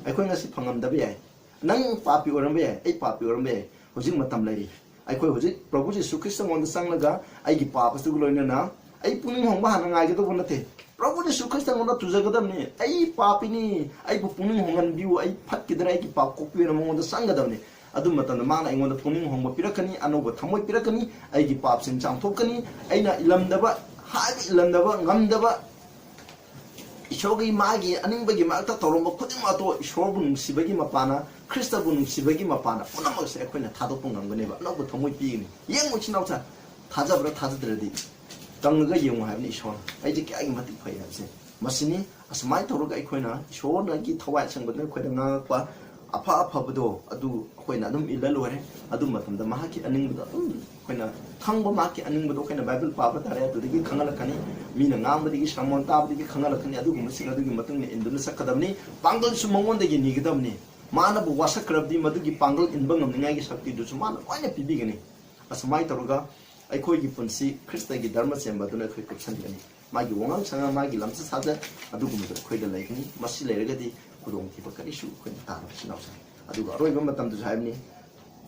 ꯑꯩꯈꯣꯏ ꯉꯁꯤ ꯐꯪꯉꯝꯗꯕ ꯌꯥꯏ꯫ ꯅꯪ ꯄꯥꯄꯤ ꯑꯣꯏꯔꯝꯕ ꯌꯥꯏ, ꯑꯩ ꯄꯥꯄꯤ ꯑꯣꯏꯔꯝꯕ ꯌꯥꯏ꯫ ꯍꯧꯖꯤꯛ ꯃꯇꯝ ꯂꯩꯔꯤ꯫ ꯑꯩꯈꯣꯏ ꯍꯧꯖꯤꯛ ꯄ꯭ꯔꯚꯨ ꯖꯤꯁꯨ ꯈ꯭ꯔꯤꯁꯇꯉꯣꯟꯗ ꯆꯪꯂꯒ ꯑꯩꯒꯤ ꯄꯥꯞ ꯑꯁꯤꯒ ꯂꯣꯏꯅꯅ ꯑꯩ ꯄꯨꯛꯅꯤꯡ ꯍꯣꯡꯕ ꯍꯥꯟꯅ ꯉꯥꯏꯒꯗꯧꯕ ꯅꯠꯇꯦ꯫ ꯄ꯭ꯔꯚꯨ ꯖꯤꯁꯨ ꯈ꯭ꯔꯤꯁꯇꯉꯣꯟꯗ ꯇꯨꯖꯒꯗꯕꯅꯤ꯫ "ꯑꯩ ꯄꯥꯄꯤꯅꯤ, ꯑꯩꯕꯨ ꯄꯨꯛꯅꯤꯡ ꯍꯣꯡꯍꯟꯕꯤꯌꯨ, ꯑꯩ ꯐꯠꯈꯤꯗ꯭ꯔꯦ, ꯑꯩꯒꯤ ꯄꯥꯞ ꯀꯣꯛꯄꯤꯌꯨꯅ" ꯃꯉꯣꯟꯗ ꯆꯪꯒꯗꯕꯅꯤ꯫ ꯑꯗꯨ ꯃꯇꯝꯗ ꯃꯥꯅ ꯑꯩꯉꯣꯟꯗ ꯄꯨꯛꯅꯤꯡ ꯍꯣꯡꯕ ꯄꯤꯔꯛꯀꯅꯤ, ꯑꯅꯧꯕ ꯊꯃꯣꯏ ꯄꯤꯔꯛꯀꯅꯤ, ꯑꯩꯒꯤ ꯄꯥꯞꯁꯤꯡ ꯆꯥꯝꯊꯣꯛꯀꯅꯤ, ꯑꯩꯅ ꯏꯜꯂꯝꯗꯕ, ꯍꯥꯏꯕ ꯏꯜꯂꯝꯗꯕ, ꯉꯝꯗꯕ, ꯏꯁꯣꯔꯒꯤ ꯃꯥꯒꯤ ꯑꯅꯤꯡꯕꯒꯤ ꯃꯔꯛꯇ ꯇꯧꯔꯝꯕ ꯈꯨꯗꯤꯡꯃꯛ ꯑꯗꯣ ꯏꯁꯣꯔꯕꯨ ꯅꯨꯡꯁꯤꯕꯒꯤ ꯃꯄꯥꯅ, ꯈ꯭ꯔꯤꯁꯇꯕꯨ ꯅꯨꯡꯁꯤꯕꯒꯤ ꯃꯄꯥꯅ ꯄꯨꯝꯅꯃꯛꯁꯦ ꯑꯩꯈꯣꯏꯅ ꯊꯥꯗꯣꯛꯄ ꯉꯝꯒꯅꯦꯕ꯫ ꯑꯅꯧꯕ ꯊꯃꯣꯏ ꯄꯤꯒꯅꯤ꯫ ꯌꯦꯡꯉꯨ, ꯏꯆꯤꯟ ꯏꯅꯥꯎꯁꯥ, ꯊꯥꯖꯕ꯭ꯔꯥ ꯊꯥꯖꯗ꯭ꯔꯗꯤ ꯀꯪꯉꯒ ꯌꯦꯡꯉꯨ ꯍꯥꯏꯕꯅꯤ ꯏꯁꯣꯔꯅ꯫ ꯑꯩꯗꯤ ꯀꯌꯥꯒꯤ ꯃꯇꯤꯛ ꯐꯩ ꯍꯥꯏꯕꯁꯦ꯫ ꯃꯁꯤꯅꯤ꯫ ꯑꯁꯨꯃꯥꯏꯅ ꯇꯧꯔꯒ ꯑꯩꯈꯣꯏꯅ ꯏꯁꯣꯔꯅꯒꯤ ꯊꯋꯥꯏ ꯑꯁꯦꯡꯕꯗꯨꯅ ꯑꯩꯈꯣꯏꯗ ꯉꯥꯡꯉꯛꯄ ꯑꯐ ꯑꯐꯕꯗꯣ ꯑꯗꯨ ꯑꯩꯈꯣꯏꯅ ꯑꯗꯨꯝ ꯏꯜꯂ ꯂꯣꯏꯔꯦ꯫ ꯑꯗꯨ ꯃꯇꯝꯗ ꯃꯍꯥꯛꯀꯤ ꯑꯅꯤꯡꯕꯗꯣ ꯑꯗꯨꯝ ꯑꯩꯈꯣꯏꯅ ꯈꯪꯕ, ꯃꯍꯥꯛꯀꯤ ꯑꯅꯤꯡꯕꯗꯣ ꯑꯩꯈꯣꯏꯅ ꯕꯥꯏꯕꯜ ꯄꯥꯕ ꯇꯥꯔꯦ, ꯑꯗꯨꯗꯒꯤ ꯈꯪꯍꯜꯂꯛꯀꯅꯤ꯫ ꯃꯤꯅ ꯉꯥꯡꯕꯗꯒꯤ, ꯁꯔꯃꯣꯟ ꯇꯥꯕꯗꯒꯤ ꯈꯪꯍꯜꯂꯛꯀꯅꯤ꯫ ꯑꯗꯨꯒꯨꯝꯕꯁꯤꯡ ꯑꯗꯨꯒꯤ ꯃꯇꯨꯡ ꯏꯟꯅ ꯏꯟꯗꯨꯅ ꯆꯠꯀꯗꯕꯅꯤ꯫ ꯄꯥꯡꯒꯜꯁꯨ ꯃꯉꯣꯟꯗꯒꯤ ꯅꯤꯒꯗꯕꯅꯤ꯫ ꯃꯥꯅꯕꯨ ꯋꯥꯁꯛꯈ꯭ꯔꯕꯗꯤ ꯃꯗꯨꯒꯤ ꯄꯥꯡꯒꯜ ꯏꯟꯕ ꯉꯝꯅꯤꯡꯉꯥꯏꯒꯤ ꯁꯛꯇꯤꯗꯨꯁꯨ ꯃꯥꯅ ꯂꯣꯏꯅ ꯄꯤꯕꯤꯒꯅꯤ꯫ ꯑꯁꯨꯃꯥꯏꯅ ꯇꯧꯔꯒ ꯑꯩꯈꯣꯏꯒꯤ ꯄꯨꯟꯁꯤ ꯈ꯭ꯔꯤꯁꯇꯒꯤ ꯙꯔꯃ ꯆꯦꯟꯕ ꯑꯗꯨꯅ ꯑꯩꯈꯣꯏ ꯀꯨꯞꯁꯟꯒꯅꯤ꯫ ꯃꯥꯒꯤ ꯋꯥꯉꯥꯡ ꯁꯉꯥꯡ, ꯃꯥꯒꯤ ꯂꯝꯆꯠ ꯁꯥꯖꯠ ꯑꯗꯨꯒꯨꯝꯕꯗꯣ ꯑꯩꯈꯣꯏꯗ ꯂꯩꯒꯅꯤ꯫ ꯃꯁꯤ ꯂꯩꯔꯒꯗꯤ ꯈꯨꯗꯣꯡꯊꯤꯕ ꯀꯔꯤꯁꯨ ꯑꯩꯈꯣꯏꯅ ꯇꯥꯔꯣꯏ, ꯏꯆꯤꯟ ꯏꯅꯥꯎꯁꯤꯡ꯫ ꯑꯗꯨꯒ ꯑꯔꯣꯏꯕ ꯃꯇꯝꯗꯁꯨ ꯍꯥꯏꯕꯅꯤ,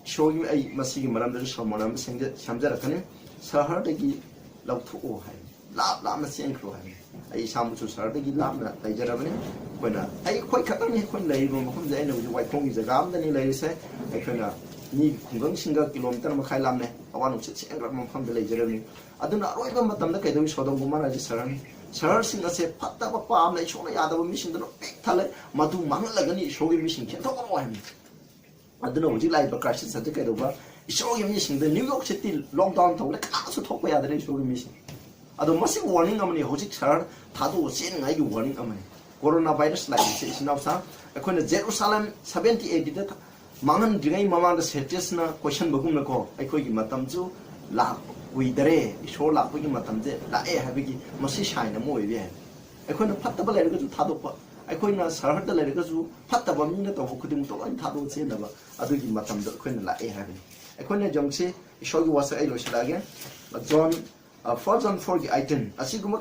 ꯏꯁꯣꯔꯒꯤ, ꯑꯩ ꯃꯁꯤꯒꯤ ꯃꯔꯝꯗꯁꯨ ꯁꯔꯃꯣꯟ ꯑꯃ ꯁꯦꯝꯖ-, ꯁꯦꯝꯖꯔꯛꯀꯅꯤ꯫ ꯁꯍꯔꯗꯒꯤ ꯂꯧꯊꯣꯛꯑꯣ ꯍꯥꯏꯕꯅꯤ, ꯂꯥꯞ ꯂꯥꯞꯅ ꯆꯦꯟꯈ꯭ꯔꯣ ꯍꯥꯏꯕꯅꯤ꯫ ꯑꯩ ꯏꯁꯥꯃꯛꯁꯨ ꯁꯍꯔꯗꯒꯤ ꯂꯥꯞꯅ ꯂꯩꯖꯔꯕꯅꯤ꯫ ꯑꯩꯈꯣꯏꯅ, ꯑꯩꯈꯣꯏ ꯈꯛꯇꯪꯅꯤ ꯑꯩꯈꯣꯏꯅ ꯂꯩꯔꯤꯕ ꯃꯐꯝꯁꯦ꯫ ꯑꯩꯅ ꯍꯧꯖꯤꯛ ꯋꯥꯏꯈꯣꯡꯒꯤ ꯖꯒꯥ ꯑꯃꯗꯅꯤ ꯂꯩꯔꯤꯁꯦ꯫ ꯑꯩꯈꯣꯏꯅ ꯃꯤ ꯈꯨꯡꯒꯪꯁꯤꯡꯒ ꯀꯤꯂꯣꯃꯤꯇꯔ ꯃꯈꯥꯏ ꯂꯥꯞꯅꯩ꯫ ꯑꯋꯥ ꯅꯨꯡꯁꯤꯠ ꯁꯦꯡꯈ꯭ꯔꯕ ꯃꯐꯝꯗ ꯂꯩꯖꯔꯕꯅꯤ꯫ ꯑꯗꯨꯅ ꯑꯔꯣꯏꯕ ꯃꯇꯝꯗ ꯀꯩꯗꯧꯏ? ꯁꯣꯗꯣꯝ ꯒꯣꯃꯣꯔꯥꯒꯤ ꯁꯍꯔꯅꯤ꯫ ꯁꯍꯔꯁꯤꯡ ꯑꯁꯦ ꯐꯠꯇꯕ, ꯄꯥꯞꯅ, ꯏꯁꯣꯔꯅ ꯌꯥꯗꯕ ꯃꯤꯁꯤꯡꯗꯨꯅ ꯄꯤꯛ ꯊꯜꯂꯦ꯫ ꯃꯗꯨ ꯃꯥꯡꯍꯜꯂꯒꯅꯤ, ꯏꯁꯣꯔꯒꯤ ꯃꯤꯁꯤꯡ ꯆꯦꯟꯊꯣꯛꯑꯣ ꯍꯥꯏꯕꯅꯤ꯫ ꯑꯗꯨꯅ ꯍꯧꯖꯤꯛ ꯂꯥꯛꯏꯕ crisis ꯑꯁꯤ ꯀꯩꯗꯧꯕ? ꯏꯁꯣꯔꯒꯤ ꯃꯤꯁꯤꯡꯗ New York City lockdown ꯇꯧꯔꯦ, ꯀꯅꯥꯁꯨ ꯊꯣꯛꯄ ꯌꯥꯗ꯭ꯔꯦ ꯏꯁꯣꯔꯒꯤ ꯃꯤꯁꯤꯡ꯫ ꯑꯗꯣ ꯃꯁꯤꯕꯨ warning ꯑꯃꯅꯤ, ꯍꯧꯖꯤꯛ ꯁꯍꯔ ꯊꯥꯗꯣꯛꯑ ꯆꯦꯟꯅꯉꯥꯏꯒꯤ warning ꯑꯃꯅꯤ꯫ ꯀꯣꯔꯣꯅꯥ ꯚꯥꯏꯔꯁ ꯂꯥꯛꯏꯁꯦ ꯏꯆꯤꯟ ꯏꯅꯥꯎꯁꯥ, ꯑꯩꯈꯣꯏꯅ ꯖꯦꯔꯨꯁꯥꯂꯦꯝ ꯁꯚꯦꯟꯇꯤ ꯑꯦ ꯗꯤꯗ ꯃꯥꯡꯍꯟꯗ꯭ꯔꯤꯉꯩ ꯃꯃꯥꯡꯗ ꯁꯦꯇꯤꯁꯅ ꯀꯣꯏꯁꯟꯕꯒꯨꯝꯅꯀꯣ, ꯑꯩꯈꯣꯏꯒꯤ ꯃꯇꯝꯁꯨ ꯂꯥꯛꯀꯨꯏꯗꯔꯦ, ꯏꯁꯣꯔ ꯂꯥꯛꯄꯒꯤ ꯃꯇꯝꯁꯦ ꯂꯥꯛꯑꯦ ꯍꯥꯏꯕꯒꯤ ꯃꯁꯤ ꯁꯥꯏꯟ ꯑꯃ ꯑꯣꯏꯕ ꯌꯥꯏ꯫ ꯑꯩꯈꯣꯏꯅ ꯐꯠꯇꯕ ꯂꯩꯔꯒꯁꯨ ꯊꯥꯗꯣꯛꯄ, ꯑꯩꯈꯣꯏꯅ ꯁꯍꯔꯗ ꯂꯩꯔꯒꯁꯨ ꯐꯠꯇꯕ ꯃꯤꯅ ꯇꯧꯕ ꯈꯨꯗꯤꯡꯃꯛꯇꯣ ꯂꯣꯏꯅ ꯊꯥꯗꯣꯛꯑ ꯆꯦꯟꯅꯕ, ꯑꯗꯨꯒꯤ ꯃꯇꯝꯗꯣ ꯑꯩꯈꯣꯏꯅ ꯂꯥꯛꯑꯦ ꯍꯥꯏꯕꯅꯤ꯫ ꯑꯩꯈꯣꯏꯅ ꯌꯦꯡꯁꯤ, ꯏꯁꯣꯔꯒꯤ ꯋꯥꯁꯛ ꯑꯩ ꯂꯣꯏꯁꯤꯜꯂꯛꯑꯒꯦ꯫ ꯖꯣꯟ ꯐꯣꯔ ꯖꯣꯟ ꯐꯣꯔꯒꯤ ꯑꯥꯏꯇꯤꯟ ꯑꯁꯤꯒꯨꯝꯕ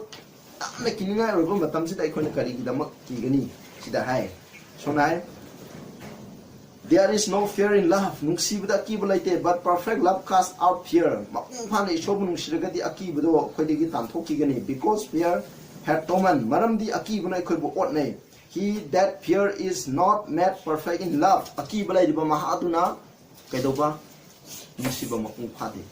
ꯌꯥꯝꯅ ꯀꯤꯅꯤꯡꯉꯥꯏ ꯑꯣꯏꯕ ꯃꯇꯝꯁꯤꯗ ꯑꯩꯈꯣꯏꯅ ꯀꯔꯤꯒꯤꯗꯃꯛ ꯀꯤꯒꯅꯤ? ꯁꯤꯗ ꯍꯥꯏ, ꯁꯣꯝꯅ ꯍꯥꯏ, "There is no fear in love." ꯅꯨꯡꯁꯤꯕꯗ ꯑꯀꯤꯕ ꯂꯩꯇꯦ, "but perfect love cast out fear." ꯃꯄꯨꯡ ꯐꯥꯅ ꯏꯁꯣꯔꯕꯨ ꯅꯨꯡꯁꯤꯔꯒꯗꯤ ꯑꯀꯤꯕꯗꯣ ꯑꯩꯈꯣꯏꯗꯒꯤ ꯇꯥꯟꯊꯣꯛꯈꯤꯒꯅꯤ, "because fear had torment." ꯃꯔꯝꯗꯤ ꯑꯀꯤꯕꯅ ꯑꯩꯈꯣꯏꯕꯨ ꯑꯣꯠꯅꯩ, "He that fear is not made perfect in love." ꯑꯀꯤꯕ ꯂꯩꯔꯤꯕ ꯃꯍꯥꯛ ꯑꯗꯨꯅ ꯀꯩꯗꯧꯕ? ꯅꯨꯡꯁꯤꯕ ꯃꯄꯨꯡ ꯐꯥꯗꯦ꯫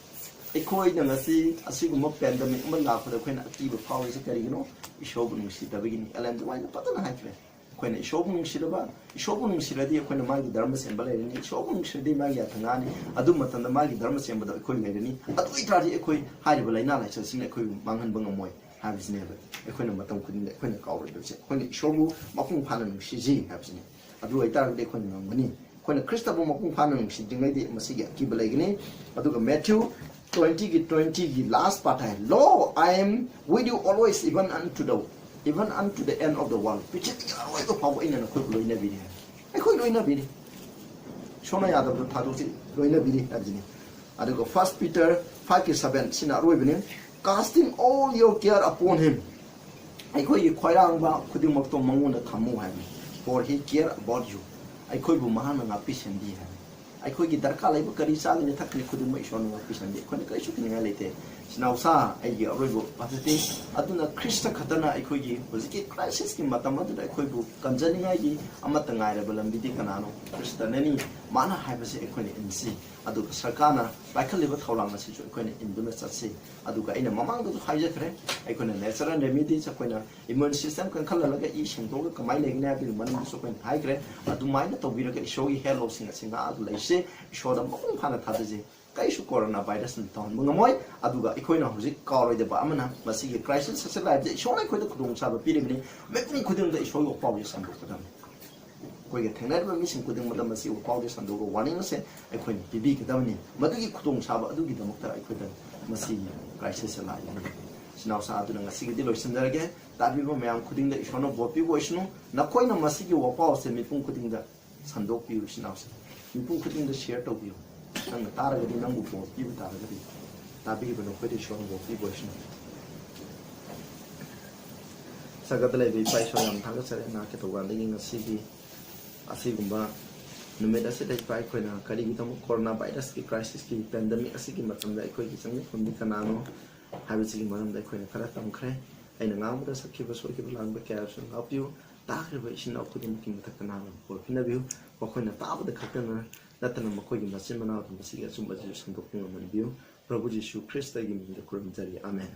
ꯑꯩꯈꯣꯏꯅ ꯉꯁꯤ ꯑꯁꯤꯒꯨꯝꯕ ꯄꯦꯟꯗꯃꯤꯛ ꯑꯃ ꯂꯥꯛꯄꯗ ꯑꯩꯈꯣꯏꯅ ꯑꯀꯤꯕ ꯐꯥꯎꯔꯤꯁꯦ ꯀꯔꯤꯒꯤꯅꯣ? ꯏꯁꯣꯔꯕꯨ ꯅꯨꯡꯁꯤꯗꯕꯒꯤꯅꯤ꯫ ꯑꯦꯂꯦꯟ ꯋꯥꯏꯠꯅ ꯐꯖꯅ ꯍꯥꯏꯈ꯭ꯔꯦ꯫ ꯑꯩꯈꯣꯏꯅ ꯏꯁꯣꯔꯕꯨ ꯅꯨꯡꯁꯤꯔꯕ, ꯏꯁꯣꯔꯕꯨ ꯅꯨꯡꯁꯤꯔꯗꯤ ꯑꯩꯈꯣꯏꯅ ꯃꯥꯒꯤ ꯙꯔꯃ ꯆꯦꯟꯕ ꯂꯩꯔꯅꯤ, ꯏꯁꯣꯔꯕꯨ ꯅꯨꯡꯁꯤꯔꯗꯤ ꯃꯥꯒꯤ ꯌꯥꯊꯪ ꯉꯥꯛꯑꯅꯤ, ꯑꯗꯨ ꯃꯇꯝꯗ ꯃꯥꯒꯤ ꯙꯔꯃ ꯆꯦꯟꯕꯗꯣ ꯑꯩꯈꯣꯏ ꯂꯩꯔꯅꯤ꯫ ꯑꯗꯨ ꯑꯣꯏꯇꯥꯔꯗꯤ ꯑꯩꯈꯣꯏ ꯍꯥꯏꯔꯤꯕ ꯂꯥꯏꯅꯥ ꯂꯥꯏꯆꯠꯁꯤꯡꯅ ꯑꯩꯈꯣꯏꯕꯨ ꯃꯥꯡꯍꯟꯕ ꯉꯝꯃꯣꯏ ꯍꯥꯏꯕꯁꯤꯅꯦꯕ꯫ ꯑꯩꯈꯣꯏꯅ ꯃꯇꯝ ꯈꯨꯗꯤꯡꯗ ꯑꯩꯈꯣꯏꯅ ꯀꯥꯎꯔꯣꯏꯗꯕꯁꯦ, ꯑꯩꯈꯣꯏꯅ ꯏꯁꯣꯔꯕꯨ ꯃꯄꯨꯡ ꯐꯥꯅ ꯅꯨꯡꯁꯤꯁꯤ ꯍꯥꯏꯕꯁꯤꯅꯤ꯫ ꯑꯗꯨ ꯑꯣꯏꯇꯥꯔꯒꯗꯤ ꯑꯩꯈꯣꯏꯅ ꯉꯝꯒꯅꯤ꯫ ꯑꯩꯈꯣꯏꯅ ꯈ꯭ꯔꯤꯁꯇꯕꯨ ꯃꯄꯨꯡ ꯐꯥꯅ ꯅꯨꯡꯁꯤꯗ꯭ꯔꯤꯉꯩꯗꯤ ꯃꯁꯤꯒꯤ ꯑꯀꯤꯕ ꯂꯩꯒꯅꯤ꯫ ꯑꯗꯨꯒ ꯃꯦꯊ꯭ꯌꯨ ꯇ꯭ꯋꯦꯟꯇꯤꯒꯤ ꯇ꯭ꯋꯦꯟꯇꯤꯒꯤ ꯂꯥꯁ ꯄꯥꯔꯠ ꯍꯥꯏ, "Lo, I am with you always, even unto the, even unto the end of the world." ꯄ꯭ꯔꯤꯊꯤꯕꯤꯒꯤ ꯑꯔꯣꯏꯕ ꯐꯥꯎꯕ ꯑꯩꯅ ꯅꯈꯣꯏꯕꯨ ꯂꯣꯏꯅꯕꯤꯔꯤ ꯍꯥꯏ꯫ ꯑꯩꯈꯣꯏ ꯂꯣꯏꯅꯕꯤꯔꯤ꯫ ꯏꯁꯣꯔꯅ ꯌꯥꯗꯕꯗꯣ ꯊꯥꯗꯣꯛꯁꯤ, ꯂꯣꯏꯅꯕꯤꯔꯤ ꯍꯥꯏꯕꯁꯤꯅꯤ꯫ ꯑꯗꯨꯒ ꯐꯥꯔꯁ ꯄꯤꯇꯔ ꯐꯥꯏꯚꯀꯤ ꯁꯚꯦꯟ, ꯁꯤꯅ ꯑꯔꯣꯏꯕꯅꯤ, "Casting all your care upon him." ꯑꯩꯈꯣꯏꯒꯤ ꯈꯣꯏꯔꯥꯡꯕ ꯈꯨꯗꯤꯡꯃꯛꯇꯣ ꯃꯉꯣꯟꯗ ꯊꯝꯃꯨ ꯍꯥꯏꯕꯅꯤ꯫ "For he care about you." ꯑꯩꯈꯣꯏꯕꯨ ꯃꯍꯥꯛꯅ ꯉꯥꯛꯄꯤ ꯁꯦꯟꯕꯤ ꯍꯥꯏꯕꯅꯤ꯫ ꯑꯩꯈꯣꯏꯒꯤ ꯗꯔꯀꯥꯔ ꯂꯩꯕ ꯀꯔꯤ ꯆꯥꯒꯅꯤ ꯊꯛꯀꯅꯤ ꯈꯨꯗꯤꯡꯃꯛ ꯏꯁꯣꯔꯅ ꯉꯥꯛꯄꯤ ꯁꯦꯟꯕꯤ꯫ ꯑꯩꯈꯣꯏꯅ ꯀꯔꯤꯁꯨ ꯀꯤꯅꯤꯡꯉꯥꯏ ꯂꯩꯇꯦ꯫ ꯏꯆꯤꯟ ꯏꯅꯥꯎꯁꯥ, ꯑꯩꯒꯤ ꯑꯔꯣꯏꯕ ꯋꯥꯐꯝꯗꯤ, ꯑꯗꯨꯅ ꯈ꯭ꯔꯤꯁꯇ ꯈꯛꯇꯅ ꯑꯩꯈꯣꯏꯒꯤ ꯍꯧꯖꯤꯛꯀꯤ ꯀ꯭ꯔꯥꯏꯁꯤꯁꯀꯤ ꯃꯇꯝ ꯑꯗꯨꯗ ꯑꯩꯈꯣꯏꯕꯨ ꯀꯟꯖꯅꯤꯡꯉꯥꯏꯒꯤ ꯑꯃꯠꯇ ꯉꯥꯏꯔꯕ ꯂꯝꯕꯤꯗꯤ ꯀꯅꯥꯅꯣ? ꯈ꯭ꯔꯤꯁꯇꯅꯅꯤ꯫ ꯃꯥꯅ ꯍꯥꯏꯕꯁꯦ ꯑꯩꯈꯣꯏꯅ ꯏꯟꯁꯤ꯫ ꯑꯗꯨꯒ ꯁꯔꯀꯥꯔꯅ ꯄꯥꯏꯈꯠꯂꯤꯕ ꯊꯧꯔꯥꯡ ꯑꯁꯤꯁꯨ ꯑꯩꯈꯣꯏꯅ ꯏꯟꯗꯨꯅ ꯆꯠꯁꯤ꯫ ꯑꯗꯨꯒ ꯑꯩꯅ ꯃꯃꯥꯡꯗꯁꯨ ꯍꯥꯏꯖꯈ꯭ꯔꯦ, ꯑꯩꯈꯣꯏꯅ natural remedies, ꯑꯩꯈꯣꯏꯅ immune system ꯀꯟꯈꯠꯍꯜꯂꯒ ꯏ ꯁꯦꯡꯗꯣꯛꯑꯒ ꯀꯃꯥꯏꯅ ꯂꯩꯒꯅꯤ ꯍꯥꯏꯕꯒꯤ ꯃꯔꯝꯗꯁꯨ ꯑꯩꯈꯣꯏꯅ ꯍꯥꯏꯈ꯭ꯔꯦ꯫ ꯑꯗꯨꯃꯥꯏꯅ ꯇꯧꯕꯤꯔꯒ ꯏꯁꯣꯔꯒꯤ ꯍꯦꯜ ꯂꯣꯁꯤꯡ ꯑꯁꯤ ꯉꯥꯛꯑꯒ ꯂꯩꯁꯦ꯫ ꯏꯁꯣꯔꯗ ꯃꯄꯨꯡ ꯐꯥꯅ ꯊꯥꯖꯁꯦ꯫ ꯀꯩꯁꯨ ꯀꯣꯔꯣꯅꯥ ꯚꯥꯏꯔꯁꯅ ꯇꯧꯍꯟꯕ ꯉꯝꯃꯣꯏ꯫ ꯑꯗꯨꯒ ꯑꯩꯈꯣꯏꯅ ꯍꯧꯖꯤꯛ ꯀꯥꯎꯔꯣꯏꯗꯕ ꯑꯃꯅ, ꯃꯁꯤꯒꯤ ꯀ꯭ꯔꯥꯏꯁꯤꯁ ꯑꯁꯤ ꯂꯥꯛꯏꯕꯁꯦ ꯏꯁꯣꯔꯅ ꯑꯩꯈꯣꯏꯗ ꯈꯨꯗꯣꯡꯆꯥꯕ ꯄꯤꯔꯤꯕꯅꯤ꯫ ꯃꯤꯄꯨꯝ ꯈꯨꯗꯤꯡꯃꯛꯇ ꯏꯁꯣꯔꯒꯤ ꯋꯥꯄꯥꯎꯁꯦ ꯁꯟꯗꯣꯛꯀꯗꯕꯅꯤ꯫ ꯑꯩꯈꯣꯏꯒ ꯊꯦꯡꯅꯔꯤꯕ ꯃꯤꯁꯤꯡ ꯈꯨꯗꯤꯡꯃꯛꯇ ꯃꯁꯤ ꯋꯥꯄꯥꯎꯁꯦ ꯁꯟꯗꯣꯛꯑꯒ ꯋꯥꯔꯅꯤꯡ ꯑꯁꯦ ꯑꯩꯈꯣꯏꯅ ꯄꯤꯕꯤꯒꯗꯕꯅꯤ꯫ ꯃꯗꯨꯒꯤ ꯈꯨꯗꯣꯡꯆꯥꯕ ꯑꯗꯨꯒꯤꯗꯃꯛꯇ ꯑꯩꯈꯣꯏꯗ ꯃꯁꯤꯒꯤ ꯀ꯭ꯔꯥꯏꯁꯤꯁ ꯑꯁꯤ ꯂꯥꯛꯏꯕꯅꯤ꯫ ꯏꯆꯤꯟ ꯏꯅꯥꯎꯁꯤꯡ ꯑꯗꯨꯅ ꯉꯁꯤꯒꯤꯗꯤ ꯂꯣꯏꯁꯤꯟꯖꯔꯒꯦ꯫ ꯇꯥꯕꯤꯕ ꯃꯌꯥꯝ ꯈꯨꯗꯤꯡꯗ ꯏꯁꯣꯔꯅ ꯕꯣꯔ ꯄꯤꯕ ꯑꯣꯏꯁꯅꯨ꯫ ꯅꯈꯣꯏꯅ ꯃꯁꯤꯒꯤ ꯋꯥꯄꯥꯎ ꯑꯁꯦ ꯃꯤꯄꯨꯝ ꯈꯨꯗꯤꯡꯗ ꯁꯟꯗꯣꯛꯄꯤꯌꯨ꯫ ꯏꯆꯤꯟ ꯏꯅꯥꯎꯁꯤꯡ, ꯃꯤꯄꯨꯝ ꯈꯨꯗꯤꯡꯗ ꯁꯤꯌꯔ ꯇꯧꯕꯤꯌꯨ꯫ ꯅꯪꯅ ꯇꯥꯔꯒꯗꯤ ꯅꯪꯕꯨ ꯕꯣꯔ ꯄꯤꯕ ꯇꯥꯔꯒꯗꯤ, ꯇꯥꯕꯤꯔꯤꯕ ꯅꯈꯣꯏꯗ ꯏꯁꯣꯔꯅ ꯕꯣꯔ ꯄꯤꯕ ꯑꯣꯏꯁꯅꯨ꯫ ꯁꯔꯒꯗ ꯂꯩꯕ ꯏꯄꯥ ꯏꯁꯣꯔ, ꯌꯥꯝ ꯊꯥꯒꯠꯆꯔꯤ꯫ ꯅꯍꯥꯛꯀꯤ ꯊꯧꯖꯥꯜꯗꯒꯤ ꯉꯁꯤꯒꯤ ꯑꯁꯤꯒꯨꯝꯕ ꯅꯨꯃꯤꯠ ꯑꯁꯤꯗ ꯏꯄꯥ ꯑꯩꯈꯣꯏꯅ ꯀꯔꯤꯒꯤꯗꯃꯛ ꯀꯣꯔꯣꯅꯥ ꯚꯥꯏꯔꯁꯀꯤ ꯀ꯭ꯔꯥꯏꯁꯤꯁꯀꯤ ꯄꯦꯟꯗꯦꯃꯤꯛ ꯑꯁꯤꯒꯤ ꯃꯇꯝꯗ ꯑꯩꯈꯣꯏꯒꯤ ꯆꯪꯃꯤꯐꯝꯗꯤ ꯀꯅꯥꯅꯣ ꯍꯥꯏꯕꯁꯤꯒꯤ ꯃꯔꯝꯗ ꯑꯩꯈꯣꯏꯅ ꯈꯔ ꯇꯝꯈ꯭ꯔꯦ꯫ ꯑꯩꯅ ꯉꯥꯡꯕꯗ ꯁꯛꯈꯤꯕ, ꯁꯣꯏꯈꯤꯕ, ꯂꯥꯟꯕ ꯀꯌꯥꯁꯨ ꯉꯥꯛꯄꯤꯌꯨ꯫ ꯇꯥꯈ꯭ꯔꯤꯕ ꯏꯆꯤꯟ ꯏꯅꯥꯎ ꯈꯨꯗꯤꯡꯃꯛꯀꯤ ꯃꯊꯛꯇ ꯅꯍꯥꯛꯅ ꯕꯣꯔ ꯄꯤꯅꯕꯤꯌꯨ꯫ ꯃꯈꯣꯏꯅ ꯇꯥꯕꯗ ꯈꯛꯇꯅ ꯅꯠꯇꯅ ꯃꯈꯣꯏꯒꯤ ꯃꯆꯤꯟ ꯃꯅꯥꯎꯗ ꯃꯁꯤꯒꯤ ꯑꯆꯨꯝꯕ ꯑꯁꯤꯁꯨ ꯁꯟꯗꯣꯛꯄ ꯉꯝꯍꯟꯕꯤꯌꯨ꯫ ꯄ꯭ꯔꯚꯨ ꯖꯤꯁꯨ ꯈ꯭ꯔꯤꯁꯇꯒꯤ ꯃꯤꯡꯗ ꯈꯨꯔꯨꯝꯖꯔꯤ꯫ ꯑꯥꯃꯦꯟ꯫